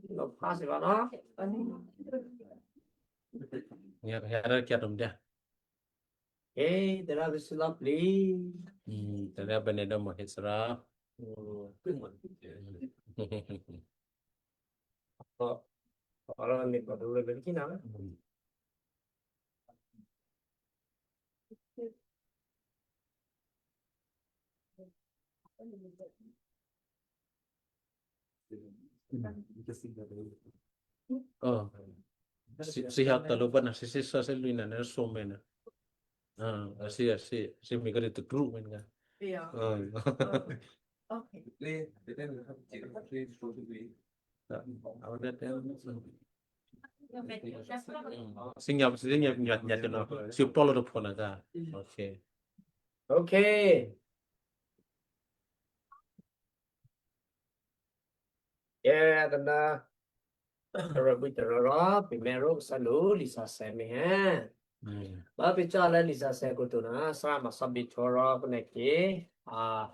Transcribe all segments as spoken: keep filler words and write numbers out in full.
Lo pasi bana. Ya, ya, ya, ya, ya. Hey, that is lovely. Hmm, tadi apa nih, dong, mau Hijrah? Hmm. Oh, orang ni pada udah bikin apa? Hmm. Oh. Si, si hak kalau bana si, si sa selu ina na so mena. Ah, si, si, si mi kare tu tru men kan. Iya. Ah. Oh. Oke. Nah, awak dah tahu. Sing nyap, sing nyap, nyap, nyap, nyap. Si polo do pona ka. Oke. Oke. Ya, tanda. Terlebih terora, primero selalu lisa semi, eh. Hmm. Ba bicara lisa saya kutuna, sama sabi chora kuneki. Ah,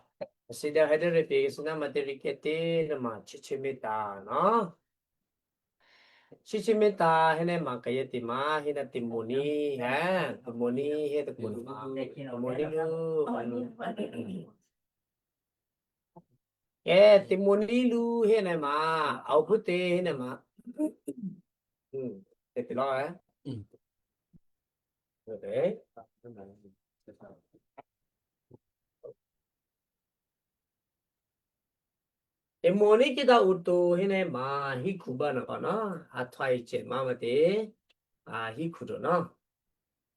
sida hadir pi sina materi keti nama chichimita, no? Chichimita hene ma kaya tima, hina timoni, eh. Timoni he timoni ma. Timoni lu. Eh, timoni lu hene ma, au pute hene ma. Hmm, te pila, eh? Hmm. Oke. Timoni kita utu hene ma, hi kuba na kana, atai che ma mate, ah, hi kudo na.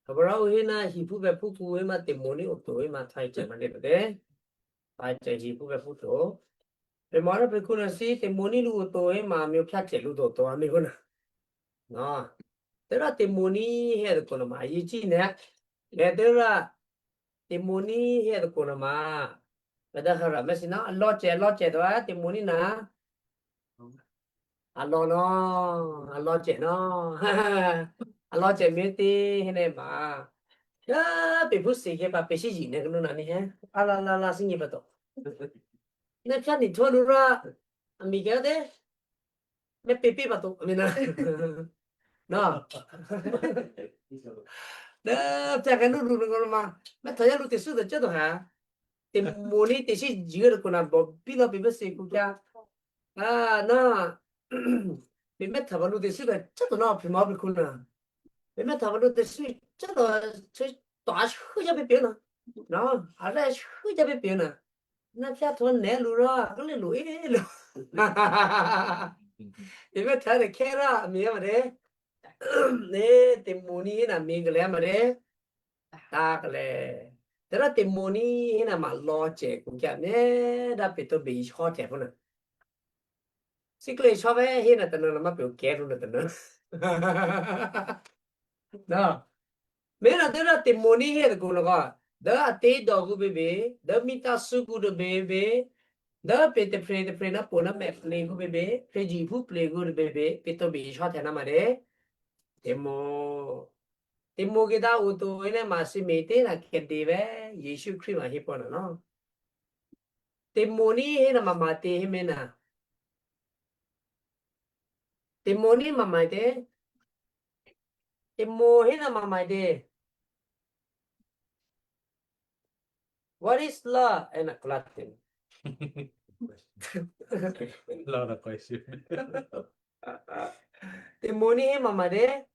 Kabra uhina hipu be puku ema timoni oto ema tai cha mande be. Tai cha hipu be puto. Pe mara pe kuna si timoni lu oto ema mi opya che lu do to ami kuna. Na. Tera timoni he de kuna ma yi chi ne. Ne tera timoni he de kuna ma. Kada hara mesina lo che, lo che do a timoni na. Alo no, alo che no. Alo che mete hene ma. Ya, pe pusi ke pa pe si ji ne no na ni he. Ala la la singi pa to. Ne cha ni to lu ra. Ami ke de. Me pe pe pa to. Ami na. No. Da cha ke no lu no ma. Me to ya lu te su de che do ha. Te moni te si ji ko na bo bi lo pe be se ku cha. Ah, na. Pe me ta ba lu te su de che do na pe ma pe ku na. Pe me ta ba lu te su cha do, su to a shu ja pe pe na. Na, a ra shu ja pe pe na. Na cha to ne lu ra, ka le lu e lu. Pe me ta de ke ra mi ya ma de. Ne, te moni na mi ga le ma de. Ta ka le. Te ra te moni na ma lo che ku kya ne da pe to be ho te fu na. Sikle shove hina tana na mape ukeru na tana. Na. Mena dera te moni he ko na ga. Da te do gu bebe, da mita su gu do bebe. Da pe te pre te pre na po na me le gu bebe, pe ji pu ple gu do bebe, pe to be shot na mare. Te mo. Te mo ge da u to ene ma si me te na ke de ve, Yesu Kri ma he po na no. Te moni he na mama te he mena. Te moni mama te. Te mo he na mama te. What is love? Ena kulatin. Love na question. Te moni he mama te.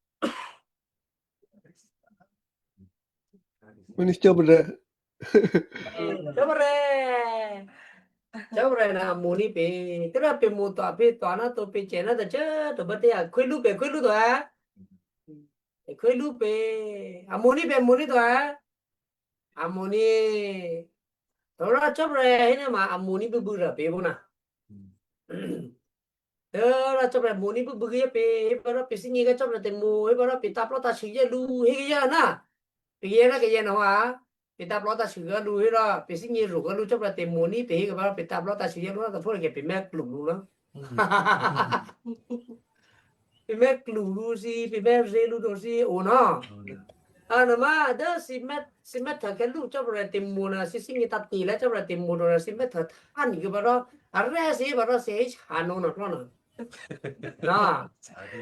Moni chobra. Chobra. Chobra na moni pe. Tera pe mo to pe to ana to pe chena da che to bate ya kwelu pe kwelu do ha. Kwelu pe. A moni pe moni do ha. A moni. Tora chobra hene ma a moni bu bu ra pe bona. Tora chobra moni bu bu ge pe, he bara pe singi ga chobra te mo, he bara pe ta plota shi ye lu, he ge ya na. Pe ye na ke ye na wa. Pe ta plota shi ga lu, he ra, pe singi ru ga lu chobra te moni, pe he ge bara pe ta plota shi ye lu na, ta fo ke pe me klu lu na. Pe me klu lu si, pe me re lu do si, o na. Ana ma, da si me, si me ta ke lu chobra te mo na, si singi ta ti la chobra te mo na, si me ta ta ni ge bara. Arre si baro si ich hanu no no. Na.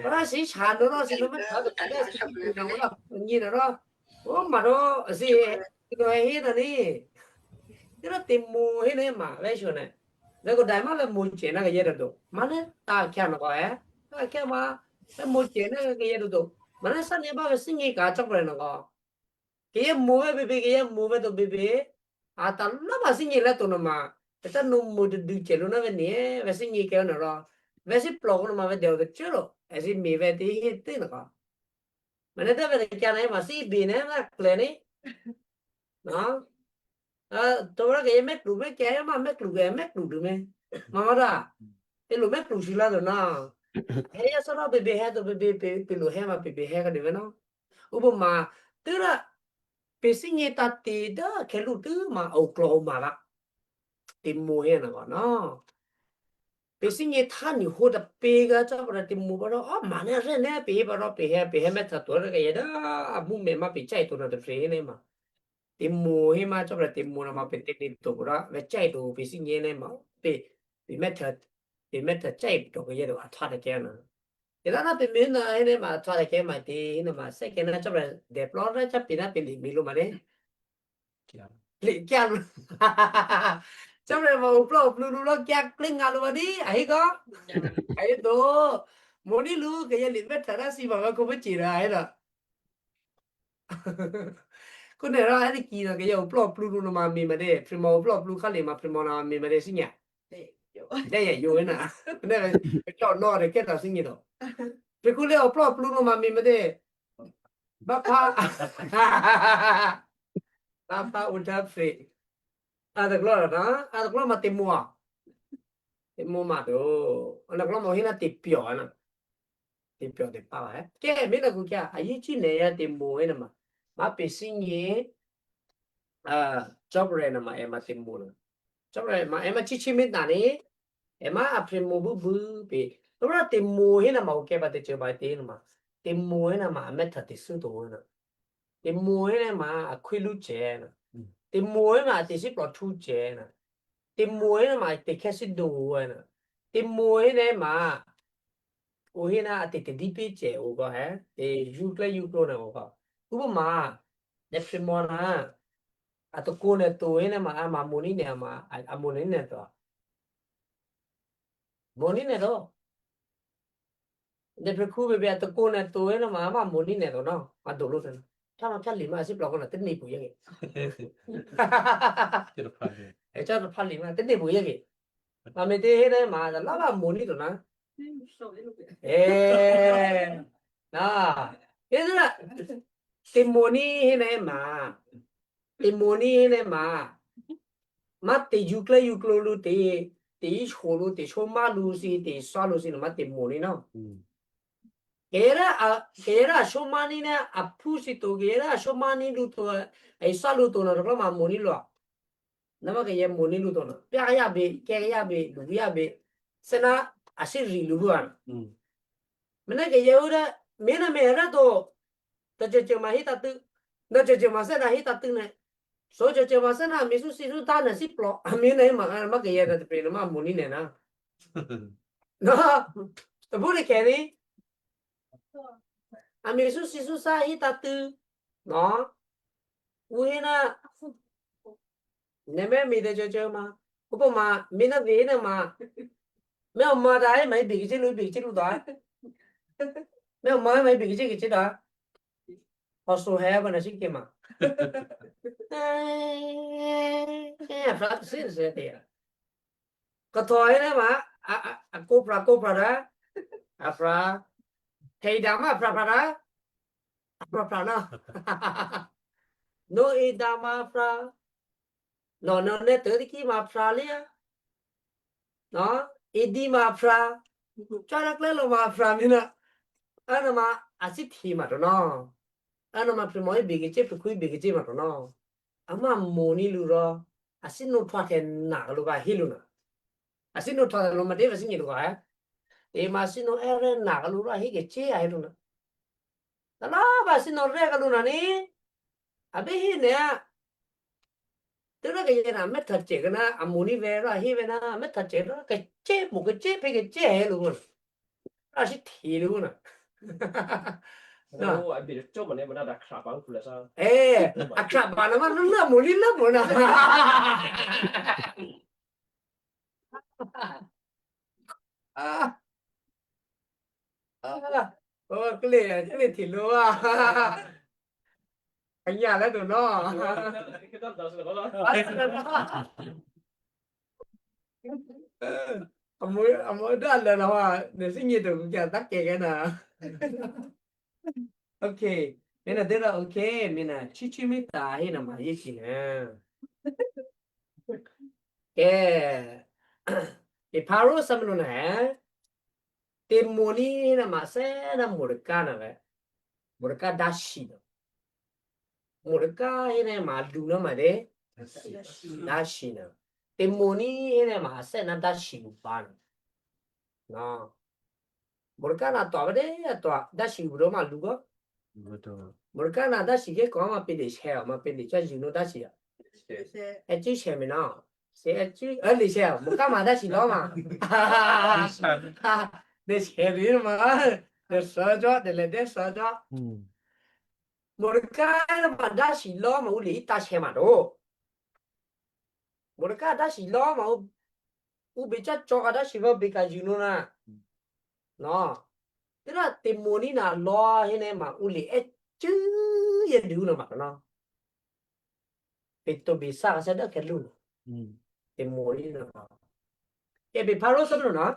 Baro si ich hanu no si no ma ta ta si no ma ni no. O ma ro si no he no ni. Ira ti mu he ne ma ve shu ne. Ve ko dai ma ve mu che na ke ye do. Ma ne ta kya no ko e. Ta kya ma ve mu che na ke ye do. Ma ne sa ne ba ve si ni ka chok re no ko. Ke ye mu ve be be ke ye mu ve do be be. A ta la ba si ni la to no ma. Ta no mu du du che lo na ve ni e. Ve si ni ke no ro. Ve si plo ko no ma ve de o de che lo. E si mi ve ti he ti no ko. Mane da vene kya na ma si bi ne ma kle ni. Na. A to ra ke me klu me kya ma me klu ke me klu du me. Ma ma da. E lo me klu si la do na. He ya so ra be be he do be be pe pe lo he ma pe pe he ka de ve no. U bo ma. Tu ra pe si ni ta ti da ke lu tu ma o klo ma ba. Ti mo he na ko no. Pe si ni ta ni ho da pe ga cha ba ti mo ba ro. A ma ne re ne pe ba ro pe he pe he me ta to re ga ye da. A mu me ma pe chai to na de fre ne ma. Ti mo he ma cha ba ti mo na ma pe te ni to ra. Ve chai to pe si ni ne ma. Pe pe me ta pe me ta chai to ga ye do a ta de ke na. Ke da na pe me na he ne ma ta de ke ma ti na ma se ke na cha ba de plo ra cha pe na pe ni mi lo ma ne. Kya. Li kya lu. Chomre mo uplo uplu lu lo kya kling alu wani. Ahi ko. Ahi do. Moni lu ke ye li me tara si ba ko be chira ahi da. Kune ra ani ki da ke ye uplo uplu lu no ma mi ma de. Primo uplo uplu kali ma primo na mi ma de sinya. De ye yo na. Ne ke no de ke da sinyi do. Prikule uplo uplu no ma mi ma de. Bapa. Bapa udah free. Ada keluar na? Ada keluar mati mua. Ti mo ma do. Ana klo mo hina ti pio ana. Ti pio ti pa eh. Ke mina ku kya. Ayi chi ne ya ti mo ena ma. Ma pe sinye. Ah, chopre na ma ema ti mo na. Chopre ma ema chi chi mit na ni. Ema a pri mo bu bu pe. Tora ti mo hina ma ku ke ba te che ba ti na ma. Ti mo hina ma me ta ti su to na. Te moe ne ma a kwilu chena. Te moe ma te si plo tu chena. Te moe ne ma te kesi do wena. Te moe ne ma o hina a te te dipi che o go he. Te yukle yuklo ne o go. Ubo ma ne primona a to kone to ene ma a ma moni ne ma a moni ne to. Moni ne to. Nde pe kube be ato kona to ena ma ma moni ne to no. Ma dolo to. Cha ma cha lima si plo kona teni bu yenge. Kira pali. E cha to pali ma teni bu yenge. Ma me te hene ma da la ma moni to na. Eh. Na. Ena. Te moni hene ma. Te moni hene ma. Ma te yukla yuklo lu te te isholo te shoma lu si te salo si no ma te moni no. Kera a kera shomani na a pusi to kera shomani lu to ai salo to no ma moni lo. Nama ke ye moni lu to no. Pia ya be ke ya be lu ya be sena asiri lu lu an. Mena ke ye ura mena me ra to. Da jeje ma hita tu. Da jeje ma se da hita tu ne. So jeje ma se na mi su si su ta ne si plo. A mi ne ma ma ke ye da te pe ne ma moni ne na. No. Buri ke ni. A mi su si su sa hita tu. No. Uina. Neme mi de jojo ma. Upo ma, mi na vina ma. Me o ma dai mai bigi jilu bigi jilu da. Me o ma mai bigi jigi jida. Osu he ba na shi ke ma. Eh, eh, fra sin se te. Ka to ene ma, a a a kopra kopra da. A fra. Hei da ma fra fra da. Fra fra na. No e da ma fra. No no ne te ki ma fra le ya. No e di ma fra. Chara kle lo ma fra mina. Ana ma asit hi ma to no. Ana ma primo e bigi che pe kui bigi che ma to no. Ama moni lu ro. Asi no twa ke na lu ba hi lu na. Asi no twa lo ma de ba si ni lu ba. E ma si no ere na lu ra hi ke che a hi lu na. Tala ba si no re ka lu na ni. Abe hi ne a. Tera ke yena me tache kana amuni vera hi vena me tache ra ke che mo ke che pe ke che he lu. Ra shi thi lu na. No, a bi cho mo ne mo na da kra bang kula sa. Eh, a kra ba na ma na mo li na mo na. Ah. Ah. Oh, kle, kle thi lu ah. Anya la tu no. Amo amo da la na wa ne sinye to kya ta ke na. Okay. Mena dera okay, mena chichi mi ta hi na ma ye chi na. Ke. E paro samlo na. Te moni na ma se na murka na ve. Murka dashi no. Murka ene ma duna ma de. Dashi na. Te moni ene ma se na dashi upan. Na. Murka na to de to dashi bro ma dugo. Murka na dashi ke ko ma pede she ma pede cha juno dashi ya. E chi she mi na. Se e chi ali she murka ma dashi lo ma. De she ri ma. De so jo de le de so jo. Murka ma dashi lo ma uli ita she ma do. Murka dashi lo ma u u be cha cho ka dashi ba be ka juno na. No. Tera te moni na lo hene ma uli e chu ye du na ma no. Pe to be sa sa da ke lu. Te moni na. Ke be paro so no na.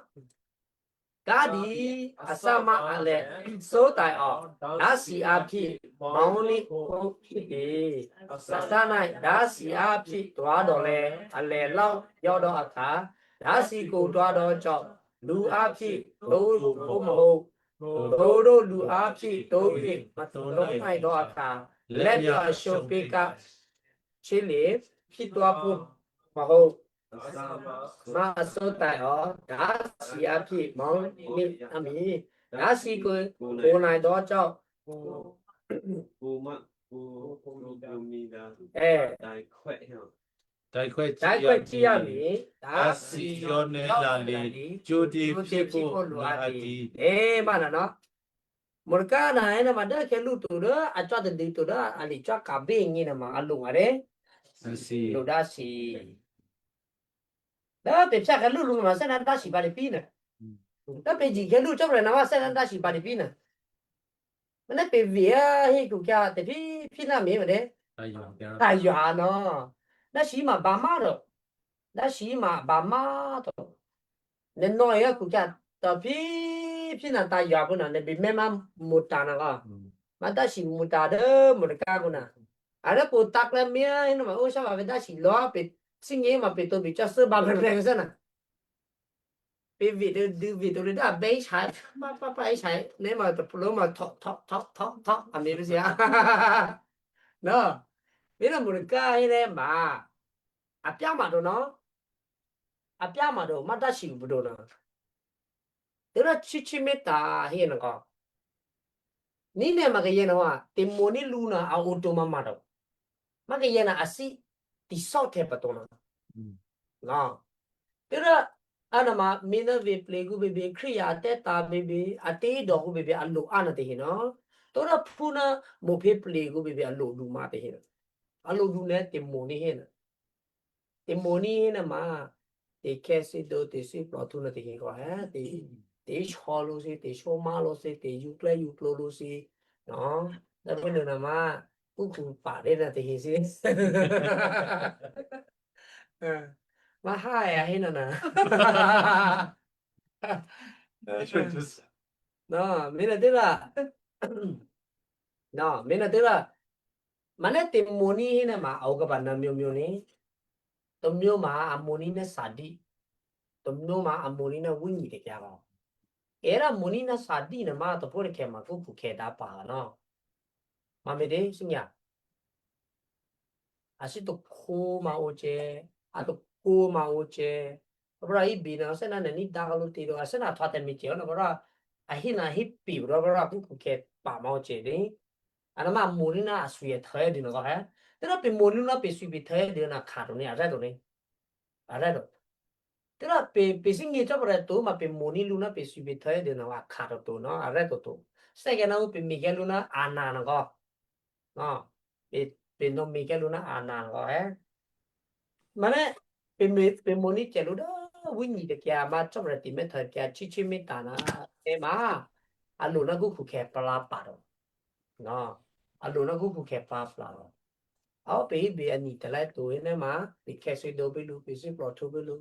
Kadi asama ale so tai o. Dasi api mauni ko ide. Sasana dasi api to adole ale lau yodo aka. Dasi ko to ado cho. Lu api to ko mo. Todo lu api to ke. Mato nai do aka. Let ya shopika. Chile. Kito apu. Maho. Ma so tai o. Dasi api mauni ami. Dasi ko ko nai do cho. Eh. Taikwe Taikwe chiami. Chiami. Asi yone lali. Judi pipo luati. Eh, mana no. Murka na ena ma da ke lu tu da, a chwa de di tu da, ali chwa ka be ngi na ma alu ngare. Asi. Lu dasi. Da pe cha ka lu lu ma sa na dasi ba de pina. Da pe ji ke lu chwa na ma sa na dasi ba de pina. Mana pe via he ku kya te pi pi na me de. Ayo ya. Ayo ano. Na shi ma ba ma ro. Na shi ma ba ma to. Ne no ya ku kya ta pi pi na ta ya bu na ne bi me ma mu ta na ga. Ma ta shi mu ta de mu de ka ku na. Ara ku tak la me ya no ma o sha ba da shi lo pe. Singe ma pe to bi cha se ba me re sa na. Pe video du video da be shai pa pa pa shai ne ma to pulo ma to to to to to a me bisi ya. No. Mira murka ine ma. Apia ma do no. Apia ma do ma da shi bu do no. Tera chichi meta hi no ko. Ni ne ma ke yena wa te moni luna a oto ma ma do. Ma ke yena asi ti so te pa to no. Na. Tera ana ma mina ve plegu bebe kriya te ta bebe a te do ku bebe a lo ana te hino. Tora puna mo pe plegu bebe a lo du ma te hino. A lo du ne te moni hino. Te moni hino ma te kesi do te si plo tu na te hino he te te sho lo si te sho ma lo si te yukle yuklo lo si. No. Da puna na ma kuku pa de na te hisi. Mahaya hina na. No, mina tira. No, mina tira. Mana te moni hina ma au ka bana mio mio ni. To mio ma a moni na sadi. To mio ma a moni na wuni de kya ba. Era moni na sadi na ma to por ke ma ku ku ke da pa no. Ma me de sinya. Asi to ko ma oche, a to ko ma oche. Bra i bina se na ni da lo ti do ase na ta te mi che na bra. A hina hipi bra bra ku ku ke pa ma oche de. Ana ma moni na asui e thai di no he. Tera pe moni na pe sui pe thai di na kharu ni ara do ni. Ara do. Tera pe pe sing ni chop re tu ma pe moni lu na pe sui pe thai di na wa kharu tu no ara do tu. Sa ke na u pe mi ke lu na ana na go. No. Pe pe no mi ke lu na ana na go he. Mane pe me pe moni ke lu da wini de kia ma chop re ti me thai kia chi chi mi ta na. E ma. A lu na gu ku ke pala pa do. No. A lu na gu ku ke pa pla do. Ao pe i be ani te lai tu ene ma, pe ke sui do be lu, pe sui plo tu be lu,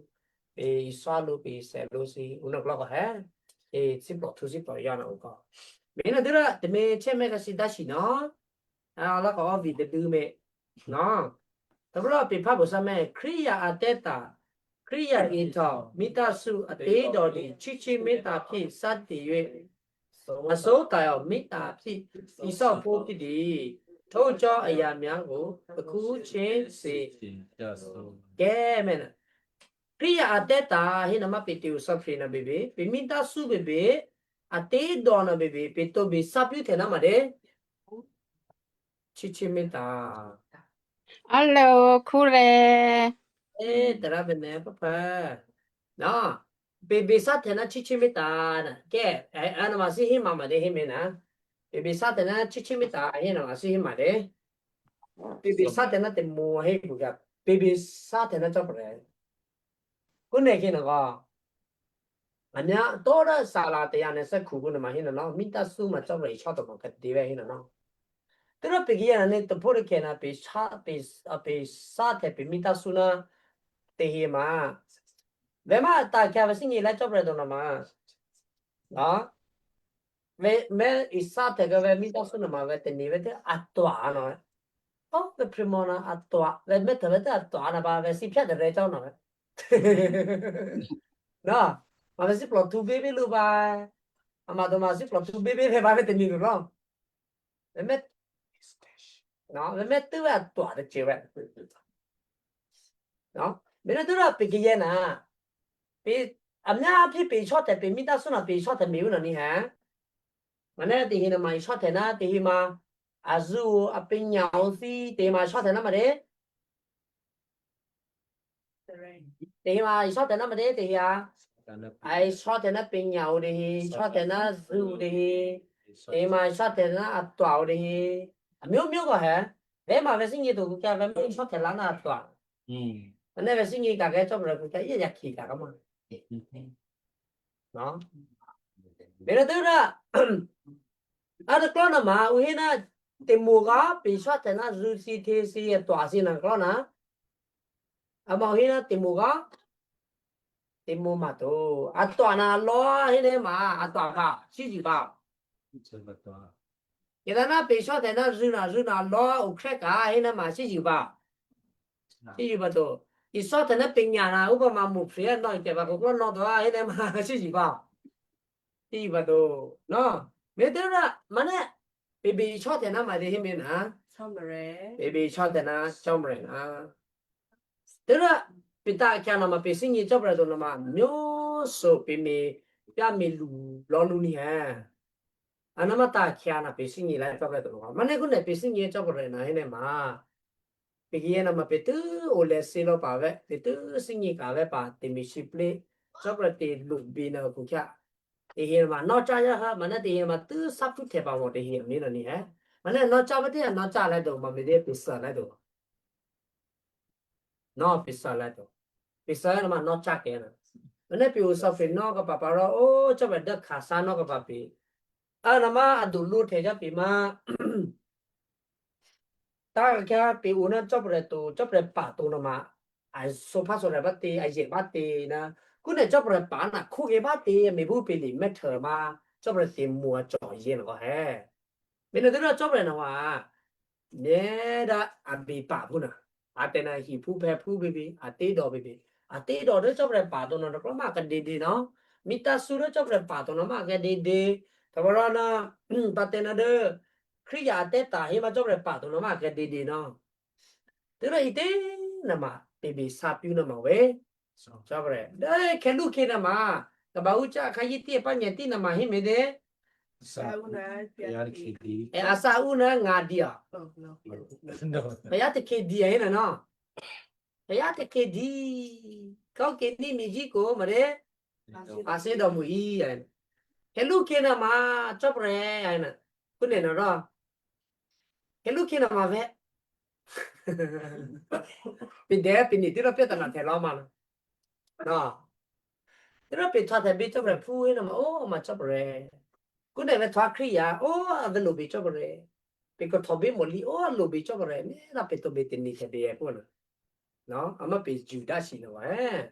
pe i sua lu, pe i se lu si, una klo ko he, e sui plo tu sui plo ya na u ko. Me na dura te me che me ka si da si no. A la ko vi de du me. No. Te blo pe pa bo sa me, Kriya a te ta, Kriya i to, mi ta su a te do di, chi chi mi ta pi sa ti yue. A so ta yo, mi ta pi, i so po ki di, to cho a ya mi ang go, a ku che si. Ke me na. Kriya a te ta, hi na ma pe ti u sa pri na be be, pe mi ta su be be, a te do na be be, pe to be sa pi te na ma de. Chi chi mi ta. Alo, kure. E, tera be ne papa. Na, be be sa te na chi chi mi ta na. Ke, e, ana ma si hi ma ma de hi me na. Be be sa te na chi chi mi ta, hi na ma si hi ma de. Be be sa te na te mo he bu ga. Be be sa te na chop re. Ku ne ki na ga. Anya to da sa la te ya ne sa ku ku na ma hi na no. Mi ta su ma chop re i chop to ma ka de we hi na no. Tera pe ki ya ne to po re ke na pe sa pe, a pe sa te pe mi ta su na te hi ma. Ve ma ta kya ve sing i la chop re do na ma. Na. Ve me i sa te ga ve mi ta su na ma ve te ni ve te a to a no. O ve primo na a to a. Ve me te ve te a to a na ba ve si pya de re chao na ve. Na. Ma ve si plo tu be be lu ba. Ama do ma si plo tu be be ve ba ve te ni lu no. Ve me. Na, ve me tu ve a to a de che ve. No? Me na dura pe ki ye na. Pe amna pi pe chot pe mi ta su na pe chot me u na ni ha. Mane te hi na ma chot na te hi ma azu a pe nya o si te ma chot na ma de. Te hi ma chot na ma de te hi a. Ai chot na pe nya o de hi, chot na zu de hi. Te hi ma chot na a to o de hi. A myo myo ko ha. Ve ma ve sing ye to ku kya ve me chot la na a to. Mm. Ane ve sing ye ka ke chop re ku kya ye ya ki ka ka ma. Mm. No? Bera tu ra. Ada klona ma, u hina te mo ga, pe sa te na zu si te si e to a si na klona. Ama u hina te mo ga, te mo ma to. A to a na lo, hina ma, a to a ka, si ji ba. Ke da na pe sa te na zu na, zu na lo, u kre ka, hina ma, si ji ba. Si ji ba to. I sa te na pe nya na, u ba ma mo kre, no, ke ba ko no to, hina ma, si ji ba. Iba do. No. Me te na, mane, bebe i chot na ma de hime na. Chomre. Bebe i chot na, chomre na. Te na, pita kya na ma pe sing i chomre do na ma, myo so pe me, pya me lu, lo lu ni ha. Ana ma ta kya na pe sing i la chomre do na ma. Mane ku ne pe sing i chomre na hine ma. Pe ki ye na ma pe tu o le si lo pa ve, pe tu sing i ka ve pa te mi si ple. Chomre te lu bi na ku kya. Te hir ma no cha ya ha, mana te hir ma tu sap tu te pa mo te hir ni no ni he. Mana no cha ba te no cha la do ma me de pisa la do. No pisa la do. Pisa na ma no cha ke na. Mana pi u sa fi no ka pa pa ro, o cha ba da ka sa no ka pa pi. A na ma a du lu te ja pi ma. Ta ka kya pi u na chop re tu, chop re pa tu na ma. A so pa so re ba te, a ye ba te na. Ku ne chop re pa na, ku ke ba te, me bu pi li me ther ma. Chop re te mu a cho ye no he. Me ne de na chop re na wa. Ne da a bi pa bu na. A te na hi pu pe pu bi bi, a te do bi bi. A te do de chop re pa tu na, ko ma ka de de no. Mi ta su de chop re pa tu na ma ka de de. Ta ba ra na, pa te na de. Kri ya te ta hi ma chop re pa tu na ma ka de de no. Tera ite nama bebe sapiu nama we. Sabre. Dai kelu ke nama. Kaba ucha kayiti e panya ti nama himede. Asa una ngadia. Kaya te kedia ina no. Kaya te kedi. Kau keni miji ko mare. Ase do mu i ina. Kelu kena ma chopre ina. Kune no ro. Kelu kena ma ve. Pide pini tiro peta na te lo ma no. No. Tiro pe ta te bi chopre pu ina ma o ma chopre. Kune ve ta kriya o a ve lo bi chopre. Pe ko to bi mo li o a lo bi chopre. Me na pe to be te ni te be e kona. No, ama pe Juda si no eh.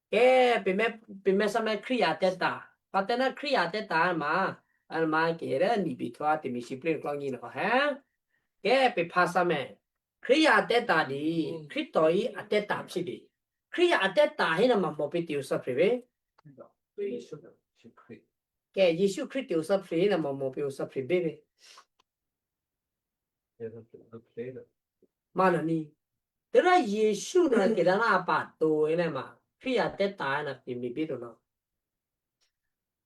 Ke pe me pe me sa me kriya teta. Patena kriya teta ma. An ma ke re ni bi to a te mi si plin klong ni no he. Ke pe pasa me. Kriya ateta di, Kristo i ateta psi di. Kriya ateta hina ma mo piti usa prive. Ke Yesu Kristo usa pri hina ma mo pi usa prive. Mana ni. Tera Yesu na kira na apa to ene ma. Kriya ateta na pi mi bi to no.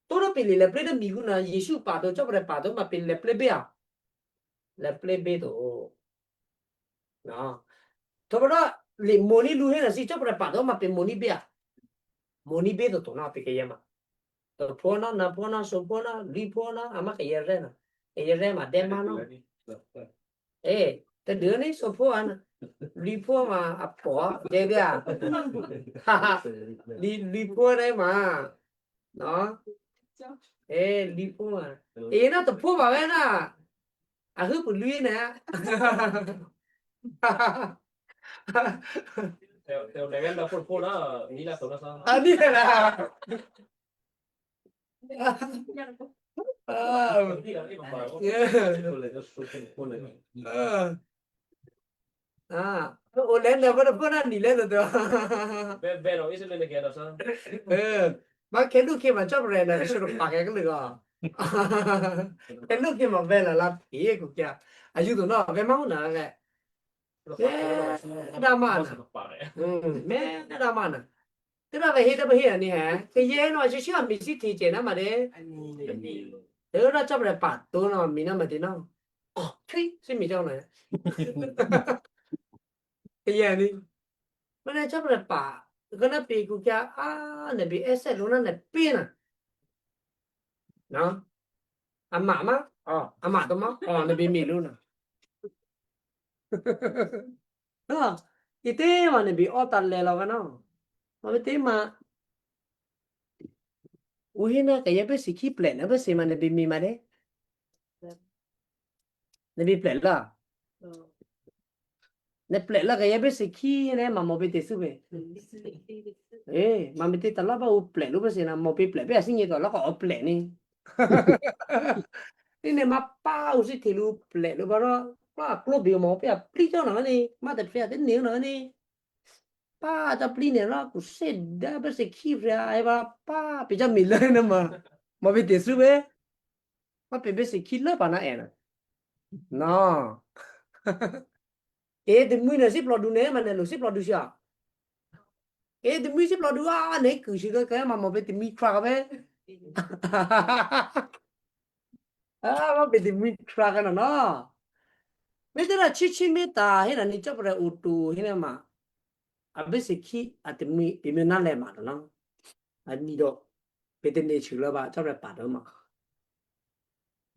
Toro pili le plebe miguna Yesu pa to chopre pa to ma pili le plebe a. Le plebe to. Na. Tobra li moni lu hena si chopra pa do ma pe moni bea. Moni be do to na pe ke yema. To pona na pona so pona li pona ama ke yere na. E yere ma de ma no. Eh, te de ni so pona. Li pona a po de bea. Li li pona ma. No. Eh, li pona. Eh, na to po ba na. Ahu pun lui na. Te te le ganda por pona ni la zona sa. Ani na. Ah. Ah. Ah, o le na pona pona ni le do. Be be no ise le ke da sa. Eh. Ma kelu ke ma chop re na suru pa ke lu ga. Kelu ke ma bela la pie ku kya. Ayu do no ve ma una ve. Me da mana. Mm, me da mana. Tira ve hita ve hia ni ha. Ke ye no ayu shi a mi si ti che na ma de. Te na chop re pa to no mi na ma de no. Oh, tui si mi jong na. Ke ye ni. Mana chop re pa. Kana pi ku kya a ne bi ese luna ne pina. No. Ama ma. Oh, ama to ma. Oh, ne bi mi luna. No. Ite ma ne bi o ta le lo kana. Ma bi te ma. Uhina ka ya be si ki ple na be si ma ne bi mi ma de. Ne bi ple la. Ne ple la ka ya be se ki ne ma mo be te su be. Eh, ma me te ta la ba u ple lu be se na mo be ple be asi ni to la ko o ple ni. Ni ne ma pa u si te lu ple lu ba ro. Pa klo be mo pe a pli jo na ni. Ma te pe a te ni na ni. Pa ta pli ne la ku se da be se ki fra e ba pa pe ja mi la na ma. Mo be te su be. Ma pe be se ki la pa na e na. No. E de mui na sip lo du ne ma ne lo sip lo du sia. E de mui sip lo du a ne ku si ka ka ma mo be te mi tra ka be. Ah, ma be te mi tra ka na na. Me te na chi chi me ta he na ni chop re u tu he na ma. A be se ki a te mui te me na le ma na. A ni do. Pe te ne chu lo ba chop re pa do ma.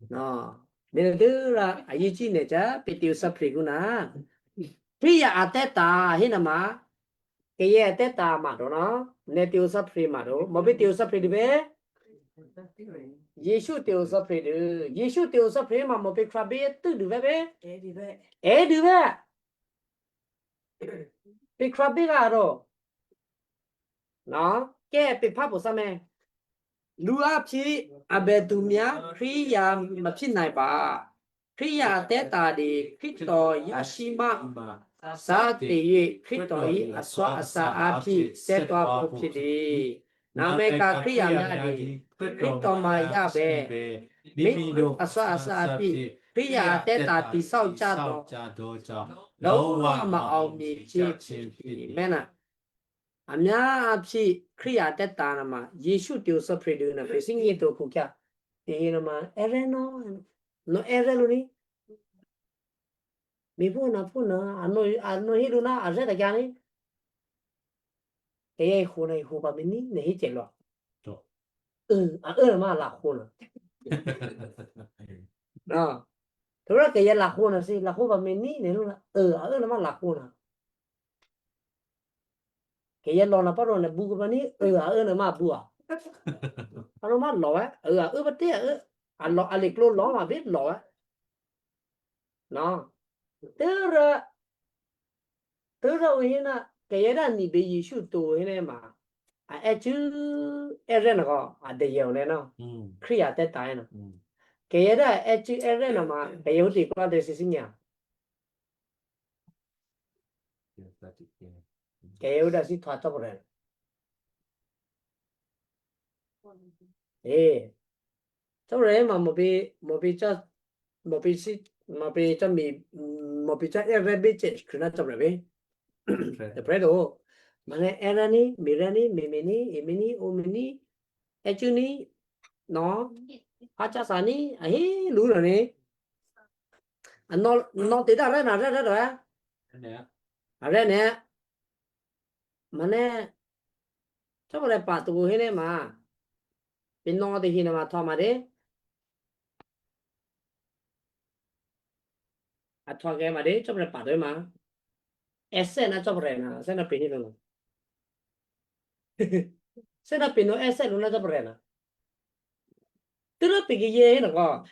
No. Mene dura ayi chi ne cha pe tiu sa pri guna. Pi ya ateta hina ma. Ke ye ateta ma do no. Ne tiu sa pri ma do. Mo pe tiu sa pri di be. Yesu tiu sa pri di. Yesu tiu sa pri ma mo pe kra be tu du be be. E du be. Pe kra be ga do. No. Ke pe pa po sa me. Lu a phi a be tu mia kri ya ma phi nai ba. Kri ya te ta di kri to ya shi ma. Sa te ye kri to i a swa a sa a phi se to a po phi di. Na me ka kri ya mia di kri to ma ya be. Mi a swa a sa a phi kri ya te ta ti sa u cha do. Lo wa ma au mi chi chi phi. Mena. Amia apsi kri ateta na ma Yesu te usa pre de na pe singi to ku kya. Te hina ma ereno. No ereluni. Mi puna puna ano ano hiluna azeta gani. Ke ye huna huba mini ne hichelo. To. A e ma la huna. No. Tora ke ye la huna si la huba mini ne luna. A e ma la huna. Ke ye lo na paro ne bugu bani, e a e na ma bua. Ano ma lo e, e a e bate e. A lo a le klo lo ma be lo e. No. Tera tera o hina ke ye da ni be Yesu to hina ma. A e chu e re na ko a de ye o ne no. Mm. Kri a te ta e no. Mm. Ke ye da e chu e re na ma ke ye u ti ko de si sinya. Ke ye u da si to a to re. Eh. Tore ma mo bi mo bi cha mo bi si mo bi cha mi mo bi cha e re bi che kuna tore bi. Te pre do. Mane erani, mirani, mimini, imini, umini, echuni, no, acha sani, ahi luna ni. No no te da re na re re re. Are ne. Mane, chobore pa tu hene ma. Pino de hina ma thoma de. A thwa ke ma de chobore pa do ma. Ese na chobore na, se na pe hina no. Se na pe no ese lo na chobore na. Tira pe ke ye hina ko.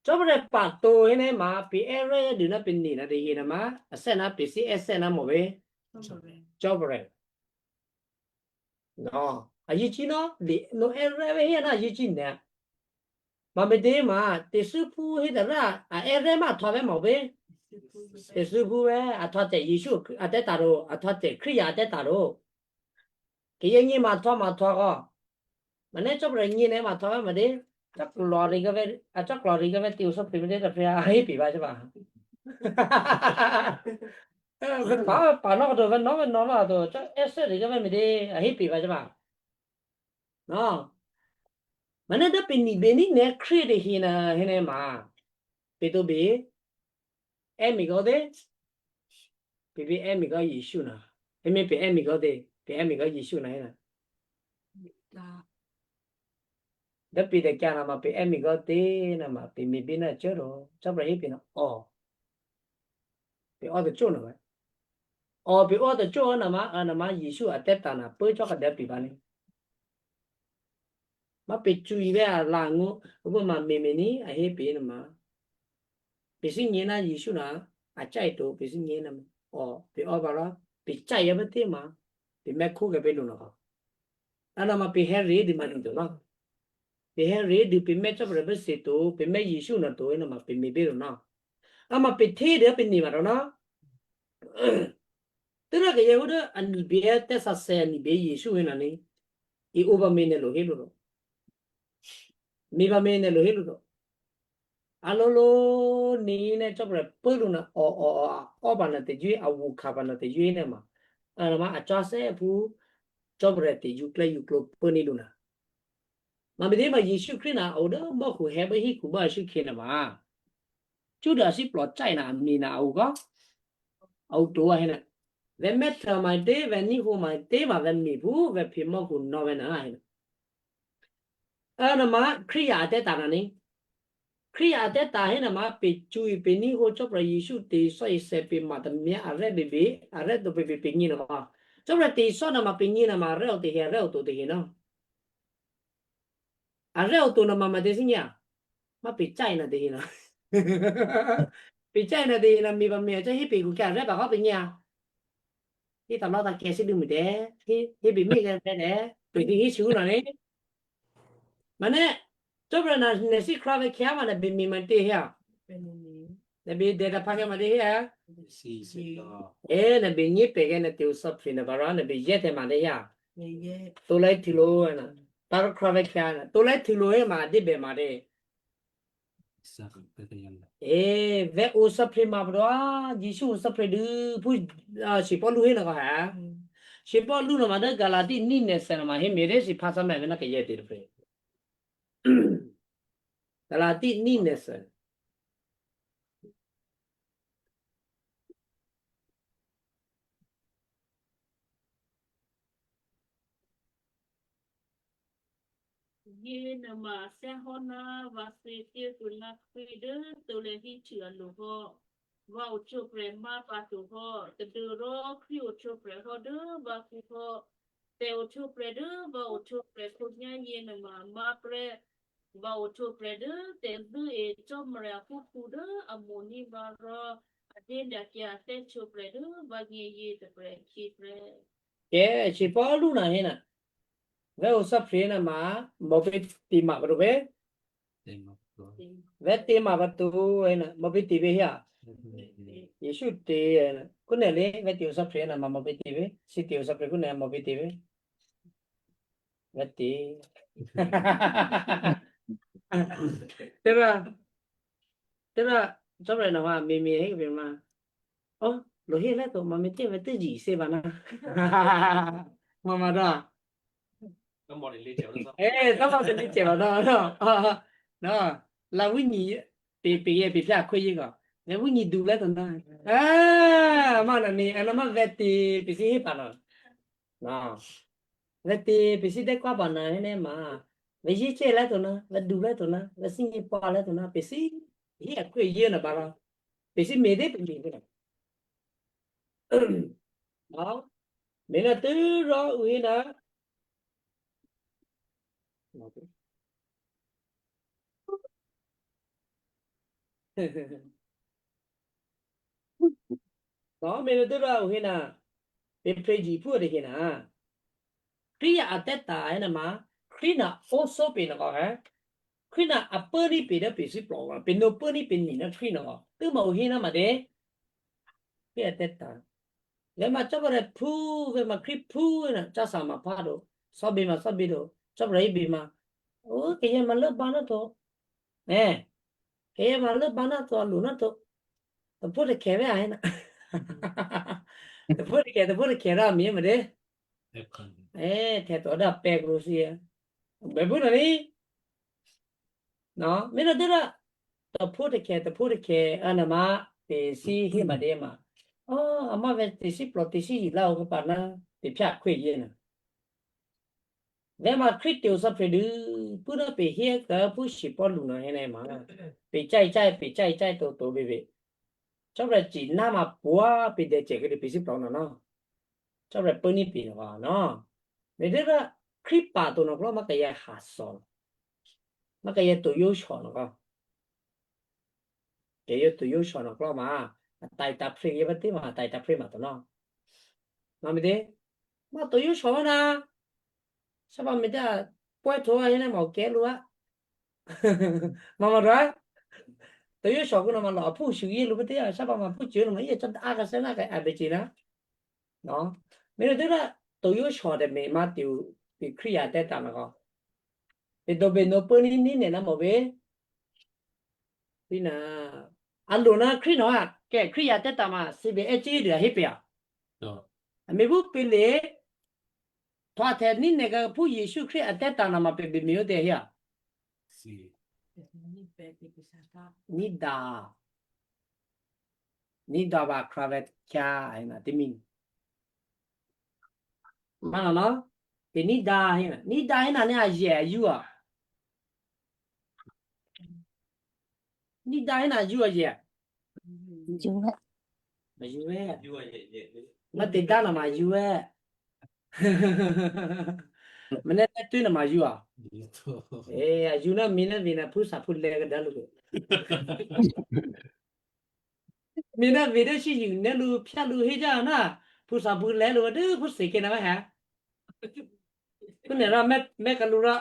Chobore pa to hene ma pe ere de na pe ni na de hina ma. Ese na pe si ese na mo be. Chobore. No, a yi chi no, di no e re ve hia na yi chi ne. Ma me de ma, te su pu he da ra, a e re ma thwa ve mo ve. Te su pu ve, a thwa te Yesu, a te ta ro, a thwa te Kri a te ta ro. Ke ye ngi ma thwa ma thwa ko. Ma ne chop re ngi ne ma thwa ve ma de. Chak lo ri ga ve, a chak lo ri ga ve ti u so pi me de ta pe a hi pi ba cha ba. Eh, ve pa, pa no do ve no ve no va do. Cha ese ri ga ve mi de, a hi pi va cha va. No. Mane da pe ni be ni ne kri de hina, hina ma. Pe do be. E mi go de. Pe be e mi go Yesu na. E mi pe e mi go de. Pe e mi go Yesu na hina. Da pe de kya na ma pe e mi go de na ma pe mi be na chero. Cha bra hi pe na. O. Pe o de cho na ma. O pe o de cho na ma, a na ma Yesu a te ta na pe cho ka de pi ba ni. Ma pe chu i ve a la ngu, u ma me me ni, a he pe na ma. Pe si nye na Yesu na, a chai to, pe si nye na ma. O, pe o ba ra, pe chai ya ba te ma. Pe me ku ke pe lu na ka. Ana ma pe he re di ma ni do na. Pe he re di pe me chop re be se to, pe me Yesu na to, na ma pe me be lu na. Ama pe te de pe ni ma ro na. Tira ke Yehuda ani be te sa se ani be Yesu na ni. I uba me ne lo he lu ro. Mi ba me ne lo he lu ro. Alolo ni ne chop re pe lu na o, o, o, a, o ba na te ju, a wu ka ba na te ju ne ma. Ana ma a cha se pu chop re te ju kle yu klo pe ni lu na. Ma mi de ma Yesu Kri na o de ma ku he ba hi ku ba shi ke na ma. Chu da si plo chai na mi na o ga. O to wa he na. Ve me ta ma de, ve ni hu ma de, ma ve mi pu, ve pi ma ku no ve na he na. Ana ma Kri a te ta na ni. Kri a te ta he na ma pe chu i pe ni ho chop ra Yesu te so i se pe ma ta mi a re be be, a re do be be pe ni na. Chop ra te so na ma pe ni na ma re o te he re o to te he na. A re o to na ma ma te si nya. Ma pe chai na te he na. Pe chai na te he na mi ba mi a cha hi pe ku ka re ba ka pe nya. Hi ta lo ta ke si du mi de. Hi, hi bi mi ke re de. Pe di hi su na ni. Mane, chop ra na ne si kra ve kia ma na bi mi ma te hia. Na bi de da pa ke ma te hia. Si, si, to. E, na bi ni pe ke na te u sop fi na ba ra, na bi ye te ma te hia. To lai ti lo na. Ta kra ve kia na. To lai ti lo e ma de be ma de. Sa ka pe te yalla. E, ve u sop fi ma bro. A, Jisu u sop fi du pu, a, si po lu he na ka ha. Si po lu na ma de Galati ni ne se na ma he me de si pa sa me ve na ke ye te pre. Галатия нинес. Ye nama sehona vase te tula kpide tole hichi aluho. Va ochopre ma patuho. Tedoro kri ochopre ho de va kuho. Te ochopre de va ochopre kunya ye nama ma pre. Va ochopre de te du e chomre akuku de amoni va ro. Adenda kia te chopre de va nye ye te pre ki pre. Ke chi pa lu na hena. Ve usa frena ma mobe ti ma bro ve. Ve ti ma ba tu hena mobe ti ve ya. Yesu ti hena. Kunele ve ti usa frena ma mobe ti ve. Si ti usa fre kunele mobe ti ve. Ve ti. Tera. Tera, chomre na wa mi mi he bi ma. Oh, lo he le to ma mi ti ve ti ji se ba na. Mama da. Eh, tama se ni che ba no, no. No. La wi ni pe pe ye pe pia ko ye ga. Ne wi ni du le to na. Ah, ma na ni, ana ma ve ti pe si he pa no. No. Ve ti pe si de kwa ba na ne ma. Ve ji che le to na, ve du le to na, ve si ni pa le to na, pe si. He ko ye na ba la. Pe si me de pe me de. No. Me na tu ro u he na. No, me na tu ro u he na. Pe pre ji pu de he na. Kri ya ateta ena ma. Kri na oso pe na ko he. Kri na apani pe da pe si pro. Pe no pani pe ni na kri na ko. Tu ma u he na ma de. Kri ya teta. Ve ma chobare pu, ve ma kri pu na cha sa ma pa do. Sobe ma sobe do. Chobare ibe ma. O ke ye ma le ba na to. Eh. Ke ye ma le ba na to lu na to. To pu de ke ve ai na. To pu de ke, to pu de ke ra mi ma de. Eh, te to da pe gru si ya. Be bu na ni. No, mira dira. Te purike, te purike, ana ma, te si hima de ma. Oh, ama ve te si plo, te si la o pa na, te pia kwe ye na. Ve ma krite o sa pre du, pura pe hie ka pu si po lu na hene ma. Pe chai chai, pe chai chai to to be be. Chobra chi na ma pua pe de che ke de pe si plo na no. Chobra pe ni pe wa no. Me dira kripa to no klo ma ka ya ha so. Ma ka ye to yo sho no ka. Ke ye to yo sho no klo ma. Tai ta pri ye ba ti ma, tai ta pri ma to no. Ma mi de. Ma to yo sho na. Sa ba mi da. Pue to a ye na ma ke lu a. Ma ma ra. To yo sho ku na ma lo a pu shu ye lu ba ti a. Sa ba ma pu shu lu ma ye cha a ka se na ka a be chi na. No. Mira dira to yo sho de me ma ti u ti kria te ta na ko. E do be no po ni ni ne na mo be. Pina. Ando na kri no a. Ke kria te ta ma si be e chi de a hi pe a. No. A me bu pe le. To a te ni ne ga pu Yesu kri a te ta na ma pe be me o de ya. Si. Ni da. Ni da ba kravet kya ai na ti min. Mana no? Te ni da hina. Ni da hina ne a je a yu a. Ni da hina a yu a je. Juwe. Ma yu e. Ma te da na ma yu e. Ma ne te tu na ma yu a. E, a yu na mi na vi na pu sa pu le ga da lu. Mi na vi de si yu ne lu pia lu he ja na. Pu sa pu le lu de pu se ke na ha. Ku ne ra me, me ka lu ra.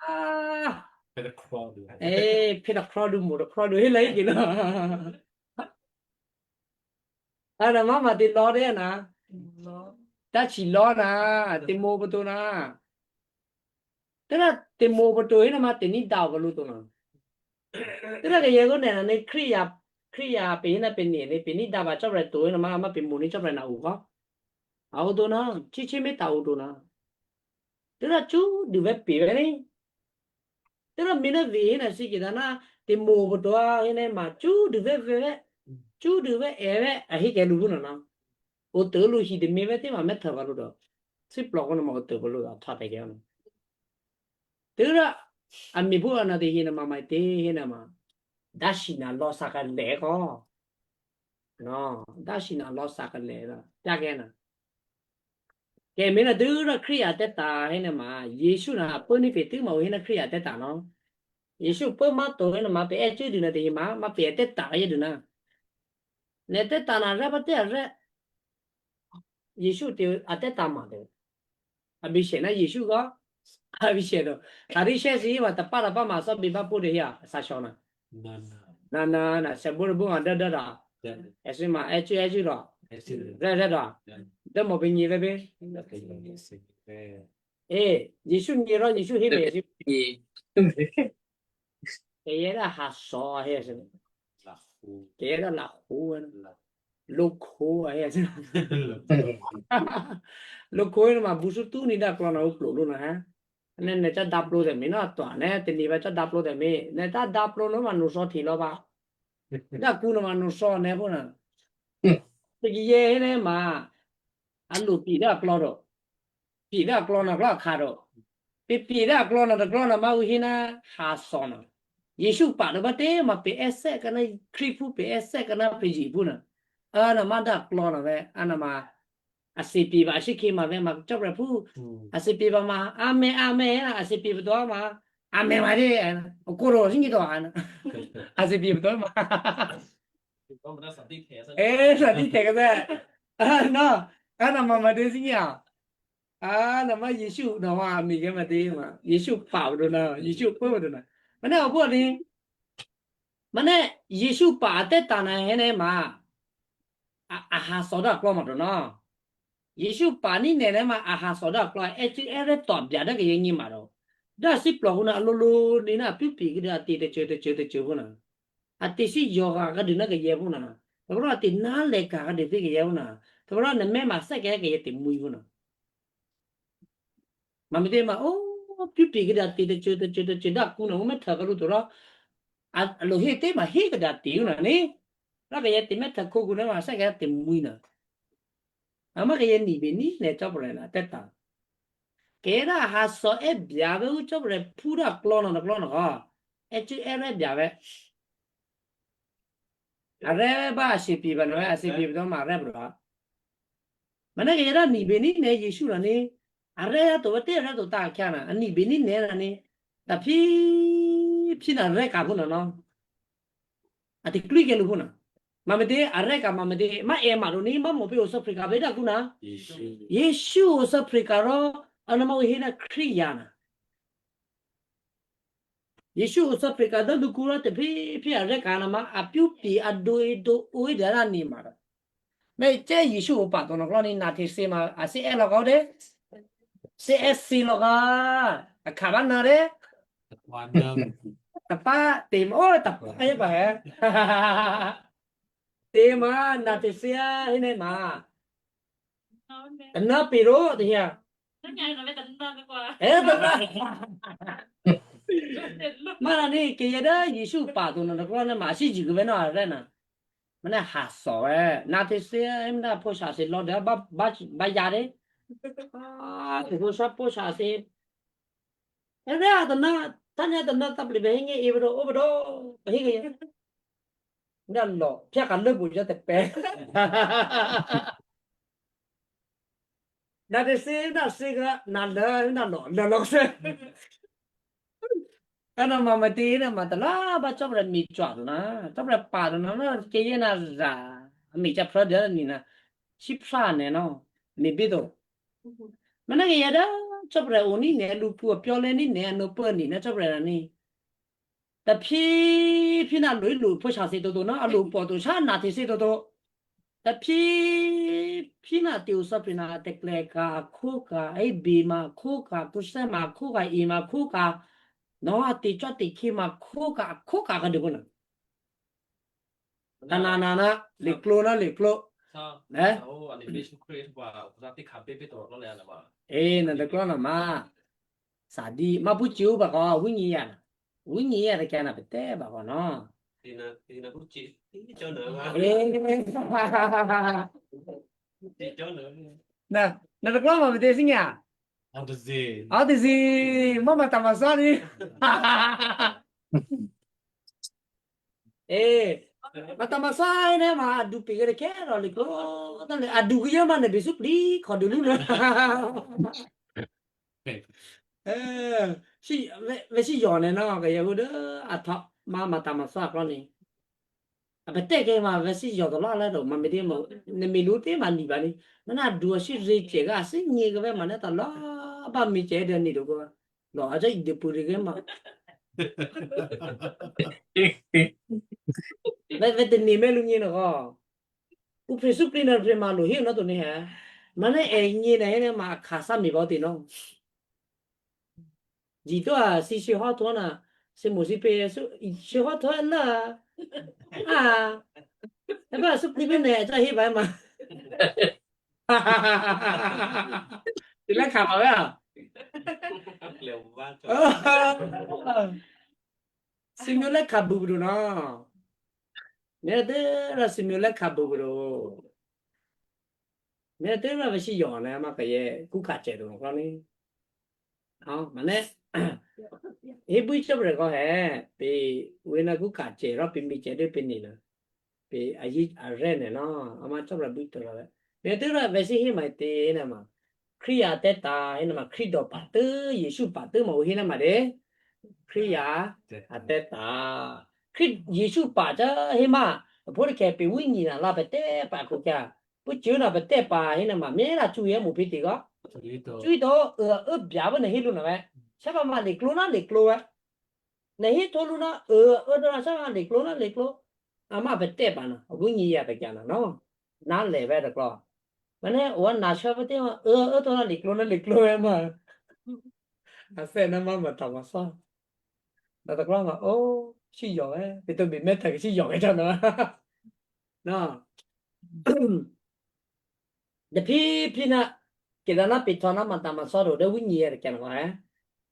Ah. Pera crowd. Eh, pera crowd mo, crowd he la ke na. Ana mama de lo de na. Ta chi lo na, te mo bo to na. Tera te mo bo to ina ma te ni da bo lu to na. Tera ke ye go ne na ne kria, kria pe ina pe ni, ne pe ni da ba chobra to ina ma, ma pe mo ni chobra na u ga. A o do na, chi chi me ta o do na. Tera chu du ve pi ve ni. Tera mina vi hina si ki dana te mo bo to a hina ma chu du ve ve ve. Chu du ve e ve a hi ke lu bu no no. O te lu hi de me ve te ma me ta va lu do. Si plo ko no ma o te bo lu da ta te ke no. Tera a mi bu ana de hina ma mai te hina ma. Da shi na lo sa ka le ko. No, da shi na lo sa ka le da. Ta ke na. Ke mina dura kri a te ta hina ma. Yesu na po ni pe tu ma hina kri a te ta no. Yesu po ma to hina ma pe e chu du na te ma ma pe a te ta ye du na. Ne te ta na ra pa te a re. Yesu te a te ta ma te. A bi she na Yesu ga. A bi she do. A ri she si ma ta pa ra pa ma so bi ba pu de ya sa sho na. Na na. Na na na se bu bu da da da. Da. E si ma e chu e chu do. E si do. Da da da. Da. Da mo bi ni ve be. Da ke ni se be. E, Yesu ni ro Yesu hi me si. Ni. Ke ye da ha so he se. La hu. Ke ye da la hu. La. Lo ko he se. Lo ko ma bu su tu ni da klo na u plo lu na ha. Ne ne cha dap lo de mi na to ne te ni ba cha dap lo de mi. Ne cha dap lo no ma no so ti lo ba. Da ku no ma no so ne bu na. Te ki ye ne ma. A lo pi da klo do. Pi da klo na klo ka do. Pi pi da klo na da klo na ma u hina ha so na. Yesu pa do ba te ma pe ese ka na kri pu pe ese ka na pe ji bu na. A na ma da klo na ve. A na ma A C P ba shi ki ma ve ma chop ra pu. Hmm. A C P ba ma ame ame ya, A C P ba do ma ame ma de ya. O koro sing ki do ana. A C P ba do ma. Ko mra sa ti the sa. Eh, sa ti the ka sa. Ah, no. Ana ma ma de sing ya. Ah, na ma Yesu na wa mi ke ma de ma. Yesu pa do na, Yesu pa do na. Mana opo ni? Mana Yesu pa ate ta na hene ma. A, a ha so da klo ma do na. Yesu pa ni nene ma a ha so da klo e ti ere to bia da ke ye ni ma do. Da si plo hu na lo lo ni na pi pi ki da ti te che te che te che hu na. A ti si yo ga ga di na ke ye hu na. To ro ti na le ka ga di ti ke ye hu na. To ro ne me ma se ke ke ye ti mu hu na. Ma mi te ma o pi pi ki da ti te che te che te che da ku na u me ta ga ru to ro. A lo he te ma he ga da ti hu na ni. Ra ke ye ti me ta ko hu na ma se ke te mu na. Ama ke ye ni be ni ne chop re na te ta. Ke ra ha so e bia ve u chop re pu ra klo no klo no ga. E chu e re bia ve. A re ba a si pi ba no a si pi do ma re bra. Mana ke ra ni be ni ne Yesu ra ni. A re ya to te ra to ta kya na. A ni be ni ne ra ni. Ta pi pi na re ka bu no no. Ati klui ke lubuna. Mamede areka mamede ma e maruni ma mo pe osa prika beda kuna. Yesu. Yesu osa prika ro ana ma hina kriana. Yesu osa prika da dukura te pi pi areka ana ma apiu pi ado edo oi dara ni mara. Me che Yesu opa to no kloni na te se ma asi e lo ko de. Se e si lo ka. Akaba na re. Tapa, tema, oh, tapa, ya, Pak, ya. Tema, na te sia, ini, ma. Kena piro, dia. Eh, tena. Mana ni, ke ya da, Yesu pa tu, na, na, ma, si, jigu, beno, arena. Mana haso, eh. Na te sia, em, da, po, sa, si, lo, da, ba, ba, ba, ya, de. Ah, te, po, sa, po, sa, si. Ebe adana, tanya adana tabli behinge ibro obro behinge ya. Nda lo, pia ka lebu ya tepe. Na de se, na se ga, na le, na lo, na lo se. Ana mama ti na mata la ba chopra mi chwa na, chopra pa na na ke ye na za. Mi cha pra de ni na. Si pra ne no. Mi bido. Mana ke ya da chopra oni ne lu pu pyo le ni ne no pu ni na chopra ni. Ta phi phi na lu lu po sa se do do na lu po do sa na te se do do. Ta phi phi na te u sa phi na te kle ka ko ka e bi ma ko ka ku se ma ko ka i ma ko ka. No a te chwa te ki ma ko ka ko ka ka de bu na. Kana na na, liklo na liklo. Sa, eh? Sa o ani best create ba, kurati khabe be to lo le ana ba. Eh, na de ko na ma. Sadi, ma buci uba ko, wingi ya. Wingi ya de kana bete ba ko no. Ina, ina buci. Ini cona ma. Eh. Buci cona. Na, na reklama bete singa. Adesi. Adesi, mama tamasani. Eh, mata masai ne ma adu pigere kero liko. Tale adu ya ma ne besuk di kodulu na. Eh, si ve ve si yone no ke ya udah atau ma mata masa ko ni. Apa te ke ma ve si yo to la la do ma me di mo ne me lu te ma ni ba ni. Mana adu si re che ga si ni ke ve ma ne ta la ba mi che de ni do ko. No, aja ide puri ke ma. Ve ve te ni me lu ni no ko. Upre supri na pre ma lo hi na to ni ha. Mana e ni na he na ma kasa mi ba ti no. Ji to a si si ha to na. Si mo si pe su si ha to na. Ah. E ba supri be ne ja hi ba ma. Sila kama ya. Simule kabubru no. Mira tera simule kabubru. Mira tera vesi yone ama kaye kukache do no ni. Ah, mane. Ibu icho bre ko he. Pi wena kukache ro pi mi che de pi ni na. Pe ayi arene no ama chobra buito la. Be tera vesi hi mai te na ma. Kriya teta ina ma krido patu Yesu patu ma uhi na ma de. Kriya ateta. Kri Yesu pa ja hi ma. Por ke pe wingi na la pe te pa ku kya. Pu chu na pe te pa hi na ma me na chu ye mu pi ti go. Chuito. Chuito e e bya ba na hi lu na ve. Sa ba ma le klo na le klo ve. Na hi tolu na e e na sa le klo na le klo. Ama bete bana. Obu ni ya ke jana no. Na le be de klo. Mane o na sa bete e e to na le klo na le klo e ma. Ase na mama tamasa. Na ta klo ma o si yo e. Bito bi meta ke si yo e jana. Na. De pi pi na kedana pi tona ma tamasa ro de winyi er ken wa e.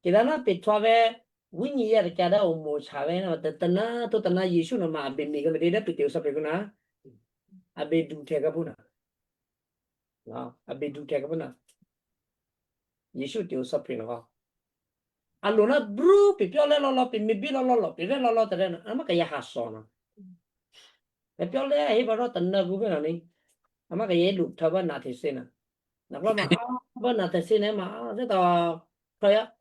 Kedana pi twa ve winyi er kada o mo sa ve na ta tana to tana Yesu na ma be mi ga de de pi te usa pe kuna. Abe du te ga buna. Na abe du te ga buna. Yesu te usa pe na. Alona bru pi pio le lolo pi mi bi lolo lo pi ve lolo te na. Ama ka ya hasona. Pe pio le he ba ro ta na gu be na ni. Ama ka ye lu ta ba na te se na. Na ba ma ba na te se ne ma se ta ka ya.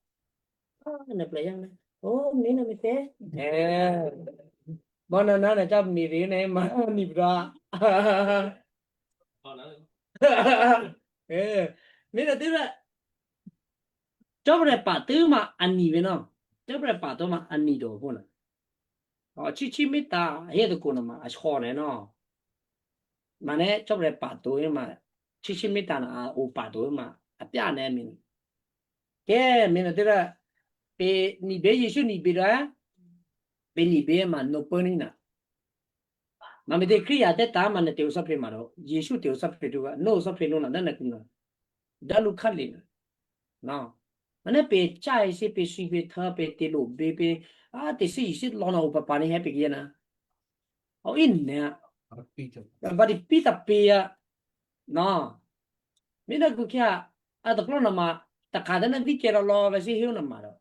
Ne pla yang ne. Oh, ni na mi te. Eh. Ba na na na ta mi ri ne ma ni bra. Eh. Mi na te ba. Cobre pa te ma ani ve no. Cobre pa to ma ani do ho na. O chichi mita he do ko na ma a ho ne no. Mane cobre pa to ma chichi mita na o pa to ma a pia ne mi. Ke mi na te ba pe ni be Yesu ni be da. Pe ni be ma no po ni na. Ma me te kri ya te ta ma ne te usa pe ma ro. Yesu te usa pe tu ga. No usa pe no na da na ku na. Da lu kali na. Na. Ma ne pe cha isi pe si pe ta pe te lo be pe. A te si isi lo na upa pa ni he pe ye na. O in ne. Ba di pita pe ya. Na. Mi na ku kya a ta klo na ma ta ka da na vi ke lo lo ve si hiu na ma ro.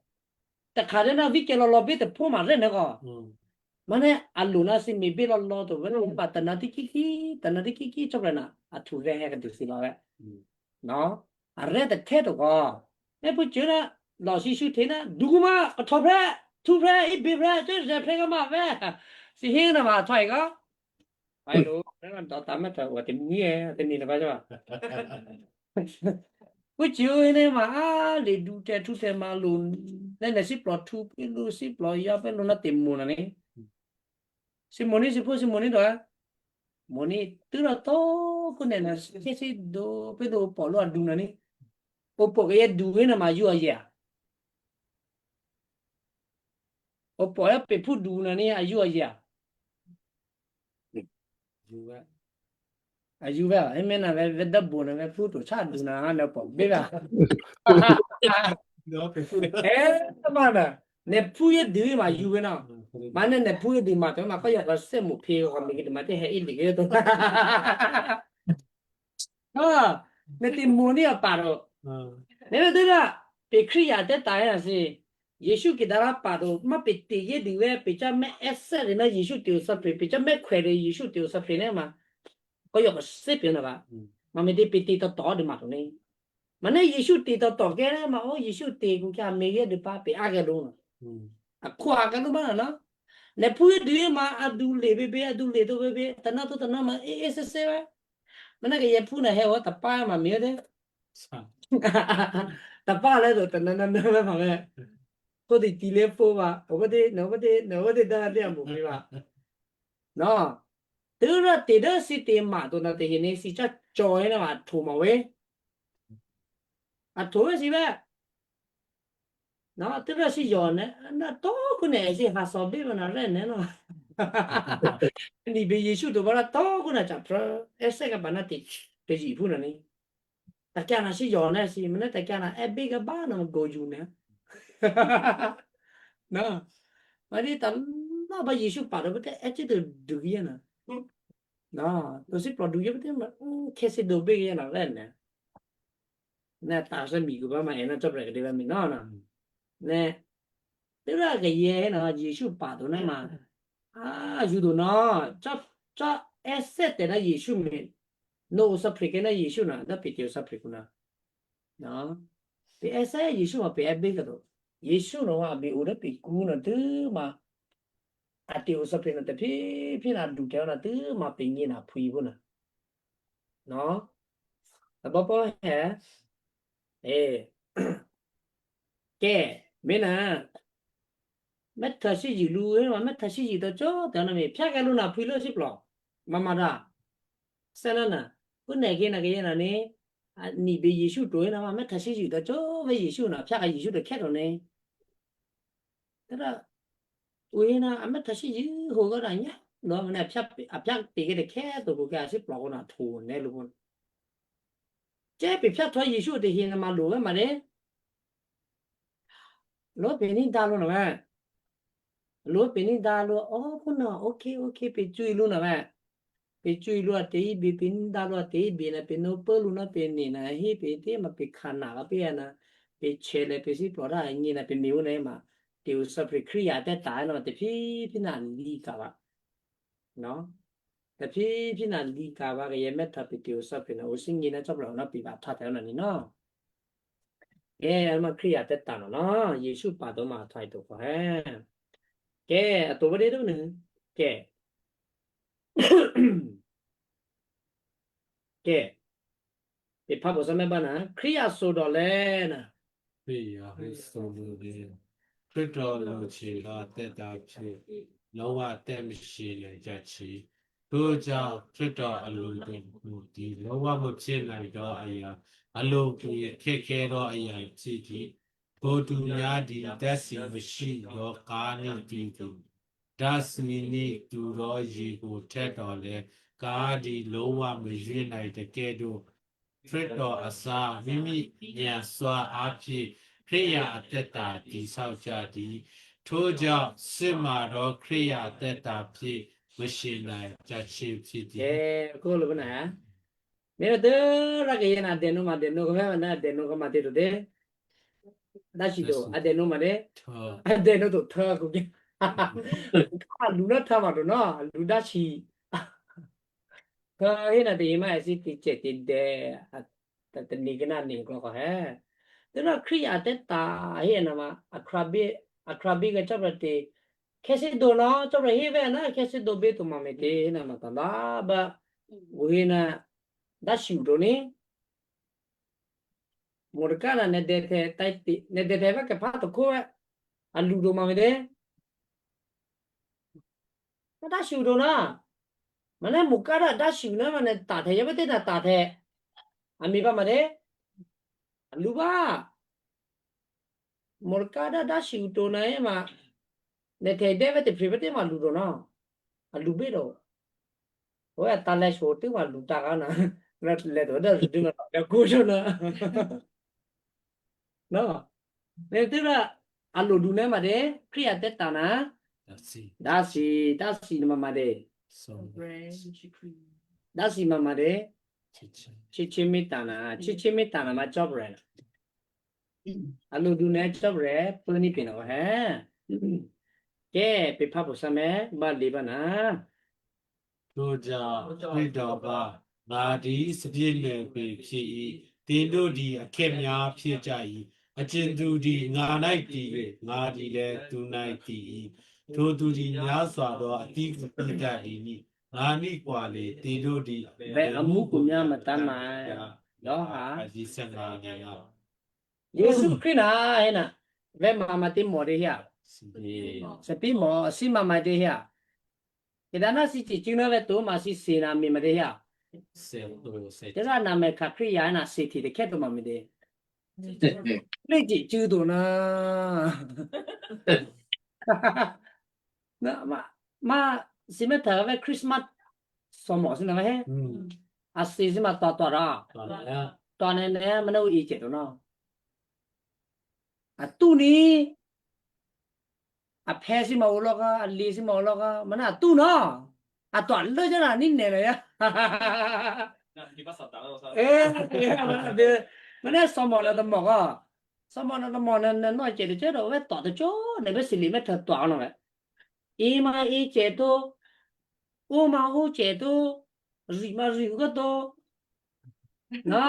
Ta ka da na vi ke lo lo be te po ma re ne ko. Mane aluna si mi bi lo lo to ve ba ta na ti ki ki ta na ti ki ki chok na a tu ve he ka tu si lo ve. No. A re te te to ko. Me pu chu na lo si su te na du gu ma ka to ve tu ve i bi ve te ze pe ka ma ve. Si he na ma to ai ka. Ai lo na ta ta me ta wa te mu ye te ni na ba ja. Kuchi ene ma a le du te tu te ma lu ne ne si plo tu pe lu si plo ya pe lu na te mu na ni. Si mo ni si po si mo ni do a. Mo ni tu ra to ku ne na si si do pe do po lo a du na ni. O po ke ye du ene ma yu a ya. O po ya pe pu du na ni a yu a ya. Ajuva. Ajuva, e mena ve ve da bona ve puto cha duna ana po. Beva. Э, mana. Ne puye dui ma yuwe na. Mana ne puye dui ma to ma ko ya ko se mu pie ko mi ma te he ili ke to. Ah, ne ti mu ni a paro. Ne de la pe kri ya te ta ya si. Yesu ki dara paro ma pe te ye dui we pe cha me ese de na Yesu te o sa pe pe cha me kwe de Yesu te o sa pe ne ma. Ko yo ko se pe na ba. Ma me de pe te to to de ma to ne. Mana Yesu te to to ke ma o Yesu te ku kya me ye de pa pe a ke do. A ku a ke do ba na. Ne pu ye de ma a du le be be a du le to be be ta na to ta na ma e e se se ba. Mana ke ye pu na he o ta pa ma me de. Ta pa le do ta na na na ma me. Ko de ti le fo ba. O ko de no ko de no ko de da de mo me ba. No. Tera te da si te ma to na te he ne si cha cho e na ma to ma we. A to si ba. Na te ra si yo ne, na to ku ne si ha so bi na re ne no. Ni be Yesu to bara to ku na cha pra, ese ka bana ti, pe ji pu na ni. Ta kya na si yo ne si, mene ta kya na e bi ka ba na go ju ne. Na. Mari ta na ba Yesu pa do te e ti do du ye na. Na, to si pro du ye te ma, ke si do be ye na re ne. Ne ta sa mi gu ba ma e na chop re de ba mi no na. Ne. Te ra ke ye na Yesu pa do na ma. A, ju do na. Cha cha e se te na Yesu mi. No sa pre ke na Yesu na, da pe te sa pre ku na. Na. Pe e sa Yesu ma pe e be ka do. Yesu no ma be u da pe ku na tu ma. A te u sa pre na te pi pi na du te na tu ma pe ni na pui bu na. No? Abo po he. E. Ke, mena. Meta si ji lu, e, ma meta si ji to cho, ta na me pya ka lu na pui lo si plo. Mama da. Sana na. Ku ne ke na ke na ne. A, ni be Yesu to, e, na ma meta si ji to cho, be Yesu na pya ka Yesu to ke to ne. Tara, uena ame tashi ji ho ga ranya. No, mane apya, apya pege de ke to ko ga si plo na to ne lu bon. Je pe pya to Yesu de hin ma lu ma re. Lo pe ni da lo na ma. Lo pe ni da lo, o ko na, okay, okay, pe ju lu na ma. Pe ju lu a te i be, pe ni da lu a te i be na, pe no pe lu na, pe ni na hi pe te ma pe kana ga pe na, pe chele pe si plo ra ni na pe mi u ne ma. Te u sa pe kri a te ta na te pi pi na li ka ba. No? Te pi pi na li ka ba ke ye me ta pe te u sa pe na u si ni na cha plo na pi ba ta te na ni no. Ye ma kri a te ta no no. Yesu pa do ma ta i to ko he. Ke a to ba de do ne. Ke. Ke. Pe pa bo sa me ba na. Kri a so do le na. ခရစ်တော်ကိုချစ်သောအသက်တာဖြစ်လောကအသက်မရှိနိုင်ကြချေ။ ထို့ကြောင့်ခရစ်တော်အလိုတော်မူသည်လောကမဖြစ်နိုင်သောအရာအလိုကိုခက်ခဲသောအရာဖြစ်သည်။ ထိုသူများသည်ဓာတ်ဆီမရှိသောကားနှင့်တူသည်။ ဓာတ်ဆီနှင့်တူသောရေကိုထည့်တော်လဲကားသည်လောကမရွေ့နိုင်တကဲ့သို့ ခရစ်တော်အစားမိမိညံစွာအားဖြင့်ခရိယာအသက်တာတည်ဆောက်ကြသည်။ ထို့ကြောင့်စစ်မှန်သောခရိယာအသက်တာဖြင့်မရှင်နိုင်ကြခြင်းဖြစ်သည်။ အဲကိုလိုဘနာမင်းတို့ရကရနာဒဲနိုမဒဲနိုကမဲမနာဒဲနိုကမတေတို့တဲ့ဒါရှိတော့အဒဲနိုမတဲ့အဒဲနိုတို့ထကူကလူနော်ထမတို့နော်လူဒါရှိ Ka hina de ima esi ti che ti de ta te ni gna ni ko ko he. Te na kri a te ta hina ma a krabi a krabi ga chapra te kesi do na chapra hi ve na kesi do be to ma me te hina ma ta da ba u hina da shu do ni. Morkana ne de te tai ti ne de te ba ke pa to ko a lu do ma me de. Dashiu do na. Mane mukara dashiu na mane tate ya bete na tate. Ami ba mane. Luba. Morkada dashiu do na ema. Ne te de bete pri bete ma lu do na. A lu be do. O ya tale so te ma lu ta ga na. Na le do da du na. Ya ku so na. No. Mentira alo dune made, kriya tetana. Dasi. Dasi, dasi mama de. So. Dasi mama de. Chichi. Chichi mitana, chichi mitana ma chobre. Alo dune chobre, puni pino he. Ke pe papo same, ba libana. တို့ကြောင့်၊ ခရစ်တော်က၊ ငါသည်စပျစ်နယ်ပင်ဖြစ်၏၊ သင်တို့သည်အခက်များဖြစ်ကြ၏။ အကြင်သူသည်ငါ၌တည်၍၊ ငါသည်လည်းသူ၌တည်၏။ ထိုသူသည်များစွာသောအသီးကိုသီးတတ်သည်နည်း။ ငါနှင့်ကွာလေ၊ သင်တို့သည် ဘယ်အမှုကိုမျှမတတ်နိုင်တော့ဟာ။ အဒီဆန်နာနေရ။ Yesu Krina ena. Ve mama ti mo de hia. Sepi mo, si mama de hia. Kedana si chi chuna ve to ma si si na mi ma de hia. Tera na me ka kri ya na si ti de keto ma mi de. Ni chi chu do na. Na ma, ma si me ta ve Christmas somo si na ve he. Asi si ma to to ra. To ne ne ma na u i che do na. A tu ni. A phe si ma u lo ka, a li si ma u lo ka, ma na a tu no. A to a lo ja na ni ne na ya. Eh, ya, ma na de, ma na somo na to mo ka. Somo na to mo na na no che de che do ve to de cho, ne ve si li me ta to no ve. I ma i che to, u ma u che to, ri ma ri u ka to. Na,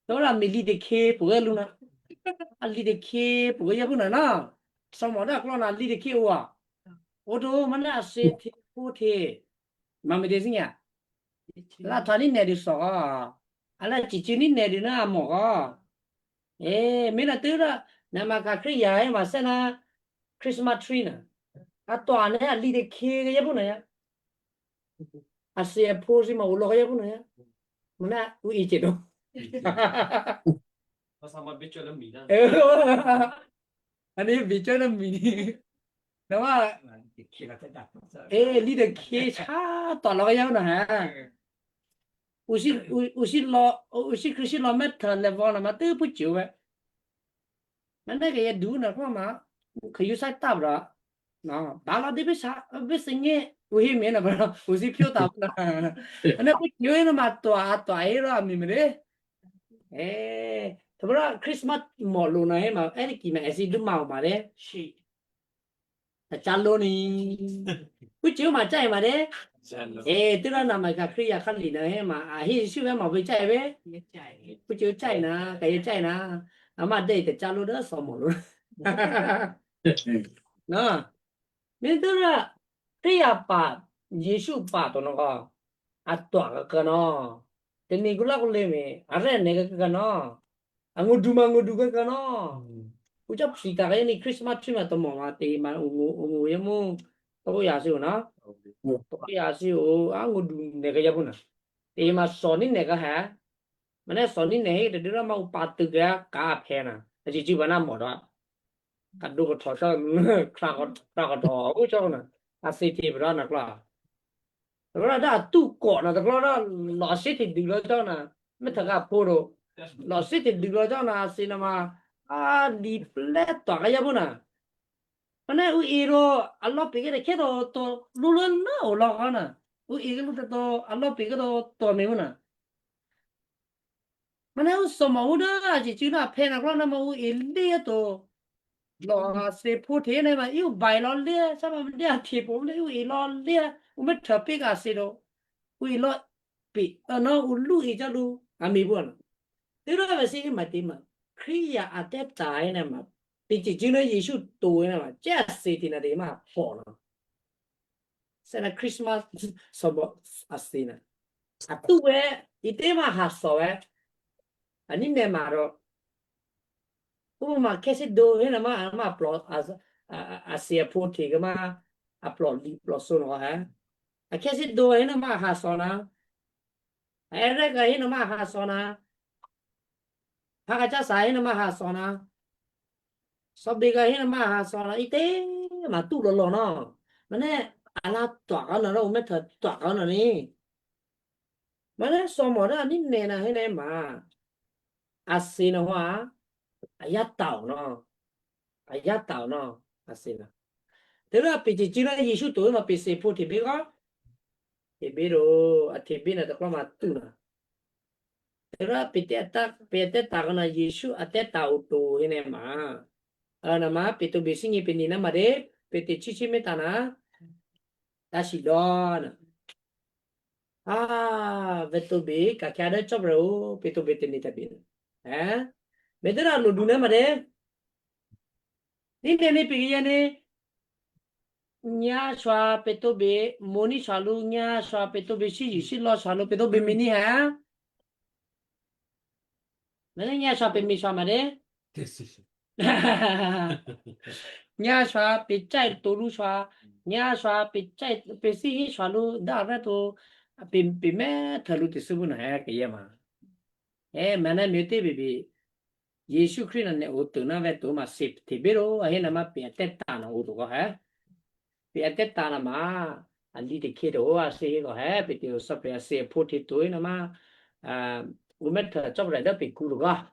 to la mi li de ke pu ga lu na. A li de ke pu ga ya bu na na. Somo da klo na li de ke wa. O do ma na se te pu te. Ma mi de si nya. La ta ni ne de so ga. A la chi chi ni ne de na mo ga. Eh, mi na te ra na ma ka kri ya e ma se na Christmas tree na. A to a ne a li de ke ya bu na ya. A se a po si ma u lo ya bu na ya. Ma na u i che do. Pasama bicho la mi na. Ani bicho la mi ni. Na ma, eh, li de ke cha to lo ya na ha. Usi, u-, usi lo, usi krisi lo me ta le vo na ma te pu chu ve. Ma na ke ya du na ko ma, ke yu sa ta bra. Na, ba la de be sa, be se nge, u hi me na bra, usi pyo ta bra. Na pu chu na ma to a to a ro a mi me re. Eh, to bra Christmas mo lo na he ma, e ki ma e si du ma ma re. Shi. Ta cha lo ni. Ku chi ma cha ma de. Cha lo. Eh, tu ra na ma ka kri ya ka li na he ma. A hi shu ve ma ve cha ve. Ye cha ye. Ku chi cha na, ka ye cha na. A ma de ta cha lo da so mo lo. Na. Mi tu ra kri ya pa, Yesu pa to no ka. A to ka ka no. Te ni ku la ku le me. A re ne ka ka no. Angudu mangudu ke kana. Ucap sita kaya ni Christmas tree ma tomo mati ma ungu ungu ya mu. Toko ya si una. Toko ya si o angudu ne kaya puna. Te ma soni ne ka ha. Mana soni ne he de dira ma upatu ga ka pena. Aji ji bana moda. Ka du ko thosa kra ko kra ko do u chona. Asi ti bra na kla. Ra da tu ko na da kla da la si ti du lo chona. Me ta ka poro. La si ti du lo chona asi na ma. A di ple to ka ya bona. Mana u iro a lo pe ke de ke do to lu lo na o la kana. U iro to a lo pe ke do to me una. Mana u soma u da aji chuna pena kla na ma u ili to. Lo a se po te na ma u bai lo le sa ma de a te po le u ilo le u me ta pe ka se do. U ilo pe ana u lu i ja lu a mi bo na. Te ro ve si ma te ma. Kriya a te ta e na ma. Pe chi chuna Yesu to e na ma. Ja se ti na de ma po na. Sana Christmas sobo asina. Atu we ite ma haso we. Ani ne maro. U ma kesi do hena ma ma plo as a a a se po te ma a plo li plo so no ha. A kesi do hena ma haso na. Ere ka hena ma haso na. Haka cha sa hena ma haso na. Sobe ka hena ma haso na ite ma tu lo lo no. Mane ala to ka no ro me ta to ka no ni. Mane somo na ni ne na hena ma. Asi no wa. Aya tao no. Ayata no asina. Tera pete chira Yesu to ma pese po te bega. Te bero a te bena te klama tuna. Tera pete ata pete ta na Yesu ate ta uto ene ma. Ana ma peto besingi penina mare pete chichi metana. Tasi dona. Ah, veto be ka kya da chobra o peto be teni tabi. Eh? Medera no duna mare. Ni ne ni pigi ya ni. Nya shwa peto be moni shalu nya shwa peto be shi shi lo shalu peto be mini ha. Mene nya shwa pe mi shwa mare. Nya shwa pe chai tolu shwa. Nya shwa pe chai pe si shwa lu da re to. Pe pe me talu te subu na ha ke yema. Eh, mana me te bibi. Yesu Krista ne o to na ve to ma sep te bero a he na ma pe te ta na o to ko ha. Pe te ta na ma a li te ke to a se ko ha pe te o sa pe a se po te to na ma a u me ta chop ra da pe ku ro ga.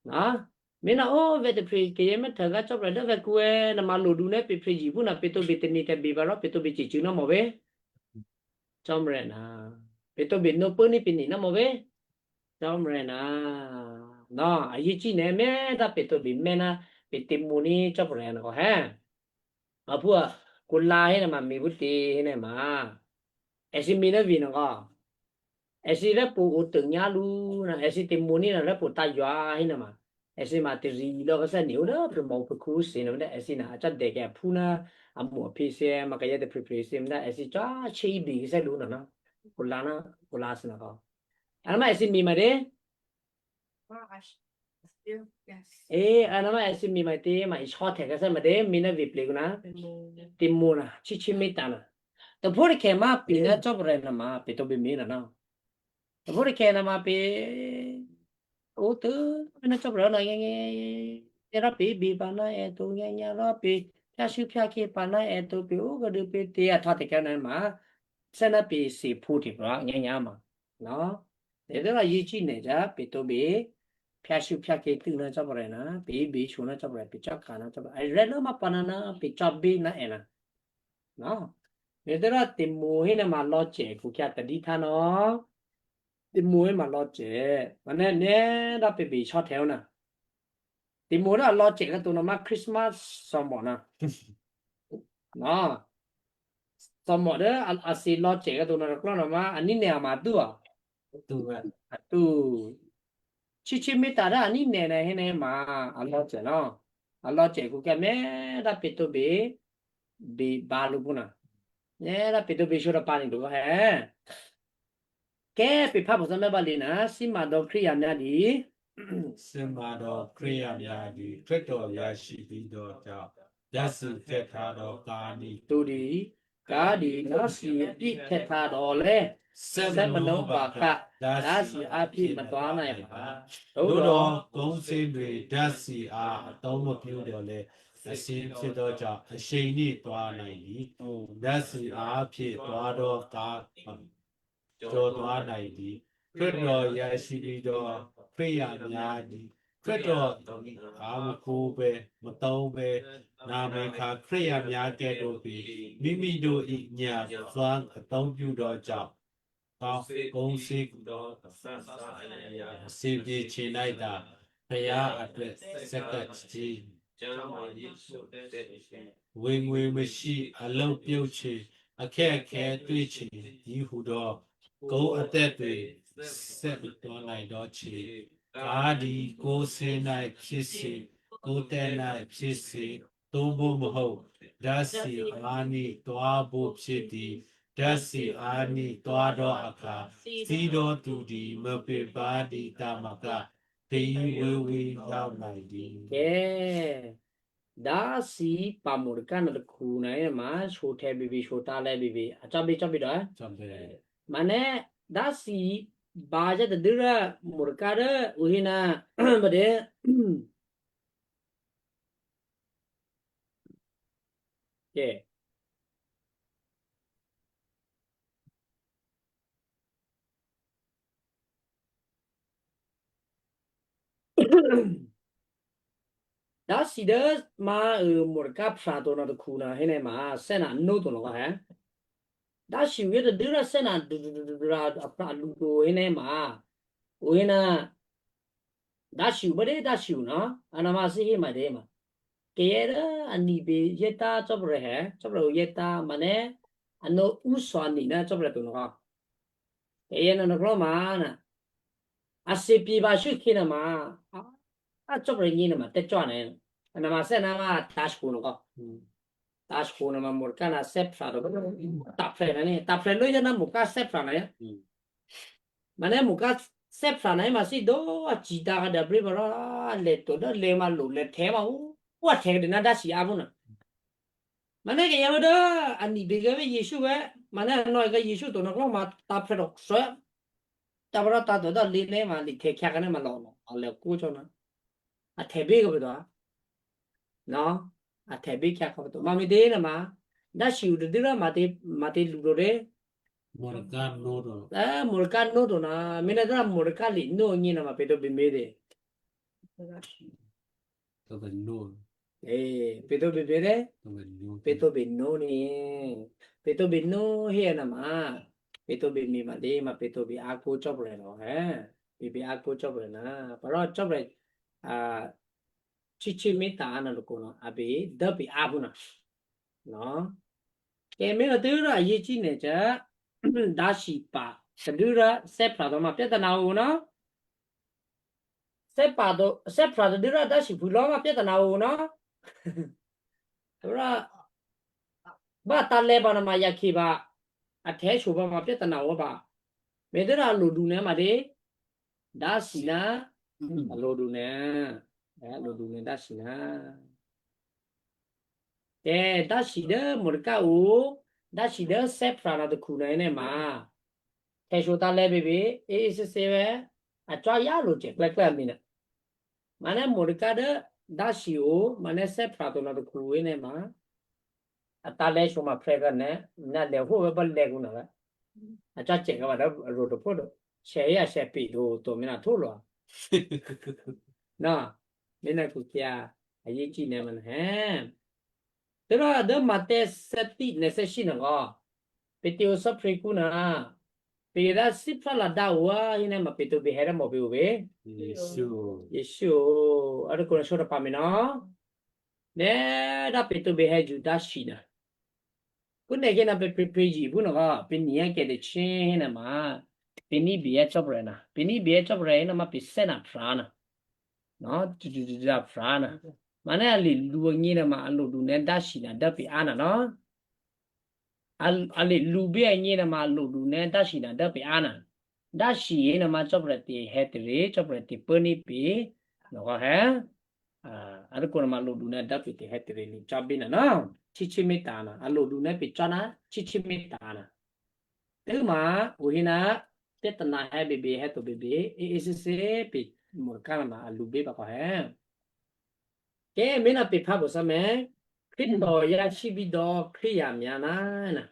Na me na o ve te pre ke ye me ta ga chop ra da ve ku e na ma lo du ne pe pre ji bu na pe to be te ni te bi ba ro pe to be chi chu na mo ve. Chom re na. Pe to be no po ni pe ni na mo ve. Chom re na. Na a ye chi ne me da pe to be me na pe te mo ni chop re na ko ha. Apua kula hina ma mi buti hina ma. Esi mina vina ka. Esi re pu uteng nyalu na esi timuni na re pu ta yua hina ma. Esi ma te ri lo ka sa ni uda pe mau pe kusi na da esi na acha de ke puna amu pise ma ka ya de pre pre sim da esi cha che bi sa lu na na. Kula na kula sina ka. Ana ma esi mi ma de. E, ana ma esi mi mai te ma is hot he kasa ma de mina vi pleguna. Timuna, chichi mitana. To pori ke ma pi na chobra na ma pi to bi mina na. To pori ke na ma pi. O to na chobra na nge nge. Era pi bi pa na e to nge nge ra pi. Pya shu pya ke pa na e to pi o ga de pi te a ta te ke na ma. Sana pi si pu ti pra nge nge ma. No. Te de la yi chi ne ja pe to be. Pya shu pya ke tu na cha bra na, pe be shu na cha bra, pe cha ka na cha bra. Ai re lo ma pa na na, pe cha be na e na. No. Te de la te mo he na ma lo che ku kya ta di tha no. Te mo he ma lo che. Ma ne ne da pe be cha the na. Te mo da lo che ka tu na ma Christmas so mo na. No. So mo de a si lo che ka tu na klo na ma ani ne ma tu a. Tu. Chichi mi ta da ani ne ne he ne ma a lo che no. A lo che ku ke me da pe to be be ba lu bu na. Ne da pe to be shu da pa ni du he. Ke pe pa bo sa me ba li na si ma do kri ya na di. စစ်မှန်သောခရစ်ယာန်များသည်ခရစ်တော်အရာရှိပြီးသောကြောင့်ဓာတ်ဆီထည့်ထားသောကားနည်းတူသည်။ ကားသည်ဓာတ်ဆီအပြည့်ထည့်ထားသော်လည်းစက်မနှုန်းပါကဓာတ်ဆီအားဖြင့်မသွားနိုင်ပါ။ သို့သော်ကုန်းစင်းတွင်ဓာတ်ဆီအားအသုံးမပြုသော်လည်းအဆီဖြစ်သောကြောင့်အရှိန်နှင့်သွားနိုင်သည်။ ဓာတ်ဆီအားဖြင့်သွားသောကားကျော်သွားနိုင်သည်။ ခရစ်တော်ရရှိပြီးသောခရစ်ယာန်များသည်ခရစ်တော်သည်အာမကိုပဲမသုံးပဲနာမည်ခါခရစ်ယာန်များကဲ့သို့ပင်မိမိတို့၏ညံစွမ်းအသုံးပြုသောကြောင့်ကောင်းကုန်းစည်းသောအစင်ပြေခြေ၌သာဘုရားအတွက်ဆက်ကပ်ခြင်းဝင်ငွေမရှိအလုပ်ပြုတ်ခြင်းအခက်အခဲတွေ့ခြင်းဒီဟုသောကုန်းအသက်တွင်ဆက်မတော်နိုင်သောခြေကားဒီကိုယ်စင်၌ဖြစ်စေကိုယ်သက်၌ဖြစ်စေသုံးဖို့မဟုတ်ဓာတ်ဆီအားနှင့်သွားဖို့ဖြစ်သည်ဓာတ်ဆီအားနှင့်သွားသောအခါစီးသောသူသည်မပင်ပန်းသည်သာမကခရီးဝေးဝေးရောက်နိုင်သည်။ ကဲဒါစီပါမော်တကနတခုနိုင်မှာရှိုထဲဘီဘီရှိုတာလဲဘီဘီအချော့ဘီချော့ဘီတော့ Chombe. မနဲ့ဒါစီဘာကြတဲ့ဒုရမော်တကရဝိဟိနာ မတဲ့ကဲ Dasi de ma, eh, Mordekai phra to na de kuna hene ma, sena no to no he. Dasi uye de dura sena du du du du du ra pra lu to hene ma. Uye na dasi u ba de dasi u na, ana ma si he ma de ma. Ke ye de ani be ye ta chop re he, chop re ye ta ma ne, ano u so ani na chop re to no. Ke ye na no klo ma na. A se pi ba shu ki na ma. A, a chop re ni na ma, te chwa ne. Ana ma se na ma ta shu no ko. Ta shu no ma Mordekai na se phra do. Ta phra na ni, ta phra no ya na Mordekai se phra na ya. Mane Mordekai se phra na ma si do a chi ta ga da bri ba ra le to da le ma lo le te ma u. Wa te de na dasi a bu na. Mane ke ya da ani be ga be Yesu be. Mane no ga Yesu to no ko ma ta phra do so. Ta phra ta do da le ne ma li te kya ga ne ma lo lo. A le ku cho na. A te be ga be da. No. A te be kya ka be to. Ma me de na ma. Dasi u de de ra ma te, ma te lu do de. Mordekai no do. Eh, Mordekai no do na. Me na da Mordekai li no ni na ma pe to be me de. To be no. Eh, pe to be me de. To be no. Pe to be no ni. Pe to be no he na ma. Pe to be me ma de ma pe to be a ko chop re no he. Be be a ko chop re na. Pa ro chop re. A chi chi me ta na lo ko no. A be da be a bu na. No. Ke me na de ra ye chi ne cha. Dasi pa. Sa de ra se phra do ma pe ta na u no. Se pa do, se phra do dira da si pu lo ma pe ta na u no. Ra ba ta le ba na ma ya ki ba. A te shu ba ma pe ta na u ba. Me dira lo du ne ma de. Da si na. A lo du ne. A lo du ne da si na. Te dasi de Mordekai u, dasi de se phra na de kuna ene ma. Te sho ta le bebe, e se se we, a chwa ya lo che, kle kle mina. Mane Mordekai de dasi u, mane se phra to na de ku ene ma. A ta le sho ma phre ga ne, na le ho we ba le ku na we. A chwa che ga ba da ro do po do. Che ya che pi do to mina to lo. Na, mina ku kia, a ye chi ne man he. Tera da mate seti ne se shi na ga. Pe te o sa pre ku na. Pe da si pra la da wa hi ne ma pe to be here mo be u be. Yesu. Yesu. Ara ko na shora pa me na. Ne da pe to be he ju da shi na. Ku ne ke na pe pre pre ji bu na ga. Pe ni ya ke de che he na ma. Pe ni bi ya chop re na. Pe ni bi ya chop re na ma pe se na pra na. No, tu tu tu da pra na. Mane ali lu ngi na ma alu du ne da shi na da pi ana no. Al-, ali lu be ngi na ma alu du ne da shi na da pi ana. Da shi ye na ma chop re ti het re, chop re ti pe ni pi. No ko he. Ah, alu ko na ma alu du ne da pi ti het re ni chop bi na no. Chi chi mi ta na. Alu du ne pi cha na, chi chi mi ta na. Te ma, u hi na, te ta na he be be he to be be, e, e se se pe Mordekai na ma alu be ba ko he. Ke me na pe pa bo sa me, Kristo ya shi bi do kri ya mi ana na.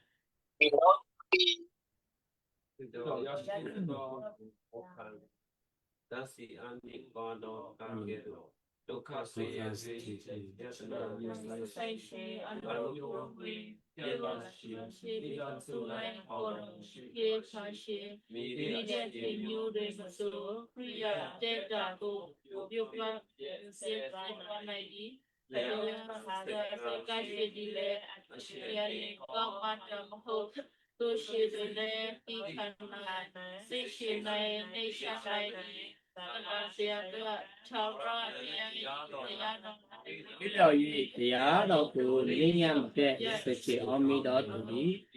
Dasi ani kono kangelo. Dokasi Mira oye te ya do tu ni nyam te se che omi do tu di.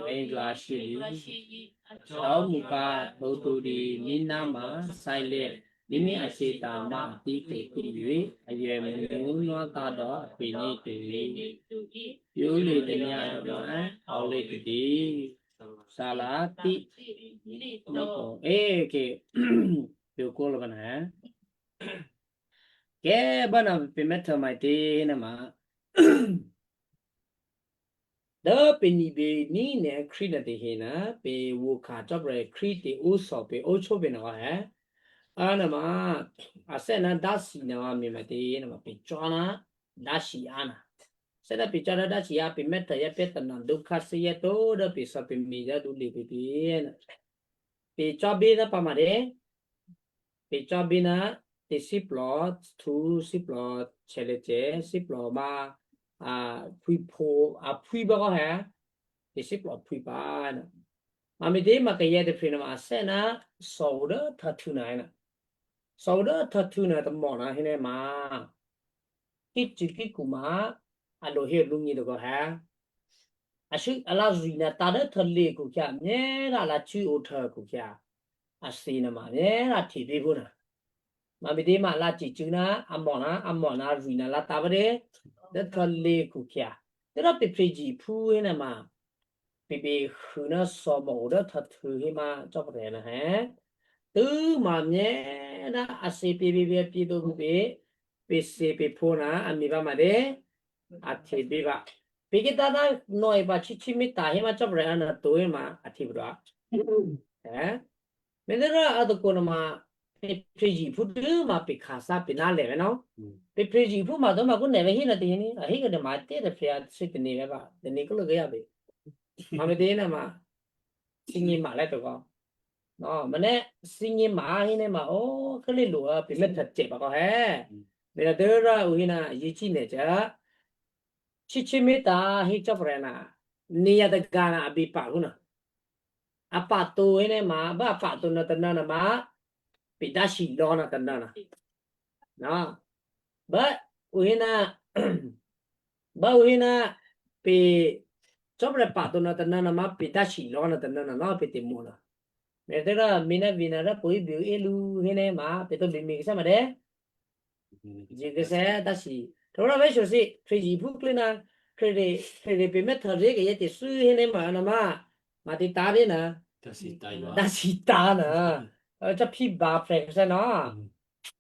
Ei gla shi di. Tau muka tu tu di ni nama sai le. Nini ase ta ma ti ke ti yui, aye mu no ta do pini ti. Yuli de nya do ma, au le ti di. Sala ti. No, e ke. Yo ko lo bana. Ke bana pe meta mai te na ma. Da pe ni be ni ne kri na te he na, pe wo ka chop re kri te o so pe o cho be na wa he. Ana ma, asena dasi na mi mati na ma pichona dasi ana. Sena pichona dasi ya pi meta ya peta na duka si ya to da pi sa pi mi da du li pi pi na. Picho bi na pa ma de. Picho bi na ti siplo tu siplo chele che siplo ma a pui po a pui ba ko ha. Ti siplo pui pa na. Mami de ma ka ya de pri na ma asena so da ta tu na na. So da ta tu na ta mo na hine ma. Ki chi ki ku ma a lo he lu ni do ko ha. A shu a la zui na ta da ta le ku kya me na la chu o ta ku kya. A si na ma me na ti bi bu na. Mami de ma la chi chu na a mo na a mo na zui na la ta ba de. Da ta le ku kya. Te ra pe pe ji pu he na ma. Pi pi hu na so mo da ta tu he ma chop re na he. Tu ma me na a si pi pi pi pi do pi pi si pi pu na a mi ba ma de. A ti bi ba. Pi ki ta da no e ba chi chi mi ta he ma chop re na tu he ma a ti bi da. Eh? Me de ra a do ko na ma pe pe ji pu du ma pe ka sa pe na le ve no. Pe pe ji pu ma do ma ku ne ve hi na ti ni. A hi ga de ma te de pe a si te ni ve ba. De ni ko lo ga ya be. Ma me de na ma. Singi ma le to ko. No, ma ne singi ma hi ne ma o ke le lu a pe me ta che ba ko he. Me na de ra u hi na yi chi ne cha. Chi chi mi ta hi chop re na. Ni ya de ga na a bi pa ku na. A pa tu hi ne ma, ba a pa tu na ta na na ma. Pe da si lo na ta na na. Na. Ba u hi na ba u hi na pe chop re pa tu na ta na na ma pe da si lo na ta na na na pe te mo na. Me te ra mi na vi na ra pui bi e lu hi ne ma pe to bi mi ke sa ma de. Ji ke se da si. To ra ve sho si pe ji pu kle na pe re pe re pe me ta re ke ye te su hi ne ma na ma. Ma ti ta re na. Da si ta yo. Da si ta na. Cha pi ba pe ke sa na.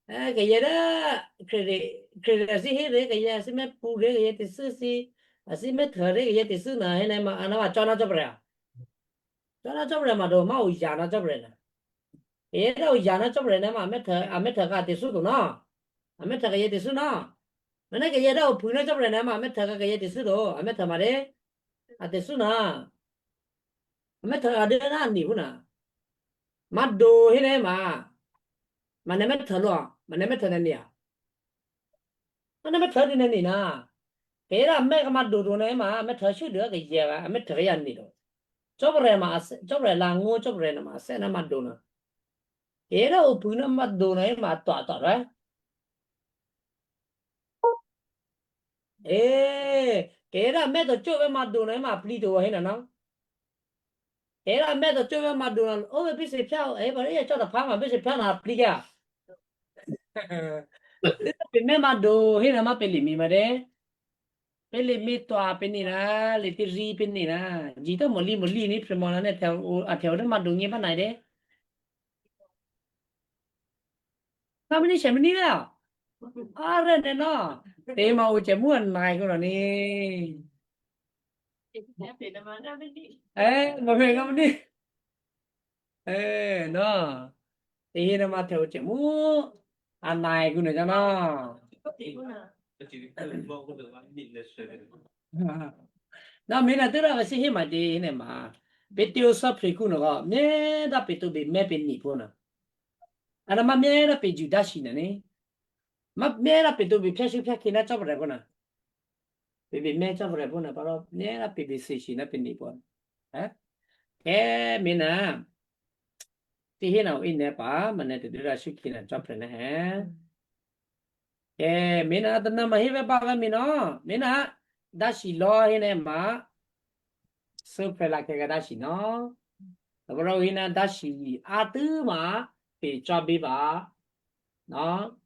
Eh, ke ye da, ke re, ke re si he re, ke ye si me pu re, ke ye ti su si, a si me tho re, ke ye ti su na, he ne ma, ana ma chona chop re. Chona chop re ma do, ma u ya na chop re na. Ke ye da u ya na chop re na ma, a me tho, a me tho ka ti su do na. A me tho ke ye ti su na. Ma ne ke ye da u pu na chop re na ma, a me tho ka ke ye ti su do, a me tho ma re. A ti su na. A me tho a de na ni hu na. Ma do he ne ma. Ma ne me tho lo, ma ne me tho ne ni a. Ma ne me tho ni ne ni na. Ke ra me ka ma do do ne ma, me tho shu do ke ye ba, me tho ya ni do. Chop re ma, chop re la ngo, chop re na ma, se na ma do na. Ke ra u pu na ma do na ma to to re. Eh, ke ra me to chop ma do na ma pli do he na na. Era me to chove ma do na o be pise pia e ba e cho da pa ma pise pia na aplica. Pe me ma do he na ma pele mi ma de. Pele mi to a pe ni na le ti ri pe ni na. Ji to mo li mo li ni pre mo na ne te o a te o de ma do ngi ba na de. Kamini shemini ya. Are ne no. Te ma uche mu an nai ko ni. Eh, ma me kamini. Eh, no. Te hina ma te uche mu an nai ko na jana. Na me na te ra si he ma de ne ma. Pe te o sa pre ku no ga. Me da pe to be me pe ni po na. Ana ma mera pe Juda shina ne. Ma mera pe to be pya shu pya kina chop re bona. Be be me chop re bona paro mera pe be se shina pe ni bona. Eh? Ke mina. Ti hina u ine pa, ma ne te dura shu kina chop re ne he. Eh, mina ta na ma hive pa ga mina. Mina da shi lo hine ma. Su pe la ke ga da shi no. Tabro hina da shi a tu ma pe cho bi ba. No.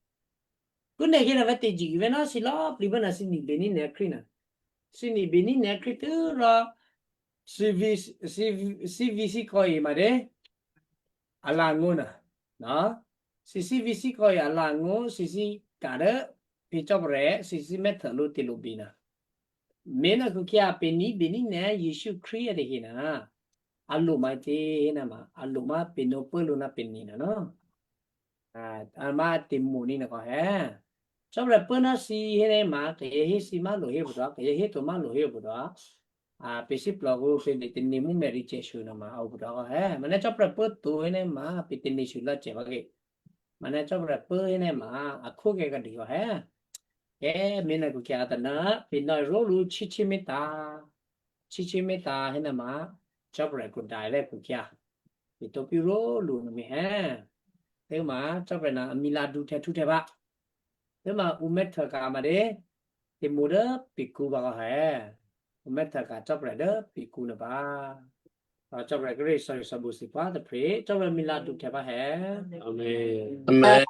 Ku ne hina va te ji ve no shi lo pli ba na shi ni be ni ne kri na. Shi ni be ni ne kri tu ro. Shi vi shi vi shi vi shi ko i ma de. Ala ngu na. No. Shi shi vi shi ko i ala ngu shi shi ka de. Pi cho bre shi shi me tha lu ti lu bi na. Mena ku kia pe ni be ni ne Yesu Kri de hina. Alu mai te hina ma. Alu ma pe no pe lu na pe ni na no. Ama te moni na ko he. Chopra pena si he ne ma ke he si ma lo he bu da, ke he to ma lo he bu da. A pe si plo go pe ni te ni mu me ri che shu na ma au bu da ko he. Mane chopra pe to he ne ma pe te ni shu la che ba ke. Mane chopra pe he ne ma a ko ke ka di ko he. Ke me na ku kya ta na pe na ro lu chi chi me ta. Chi chi me ta he ne ma chopra ku dai le ku kya. Pi to pi ro lu no mi he. Te ma chopra na mi la du te tu te ba. Te ma u me ta ka ma de. Te mu de pi ku ba ka he. U me ta ka chopra de pi ku na ba. Chopra kri so so bu si pa te pri. Chopra mi la du te ba he. Amen. Amen.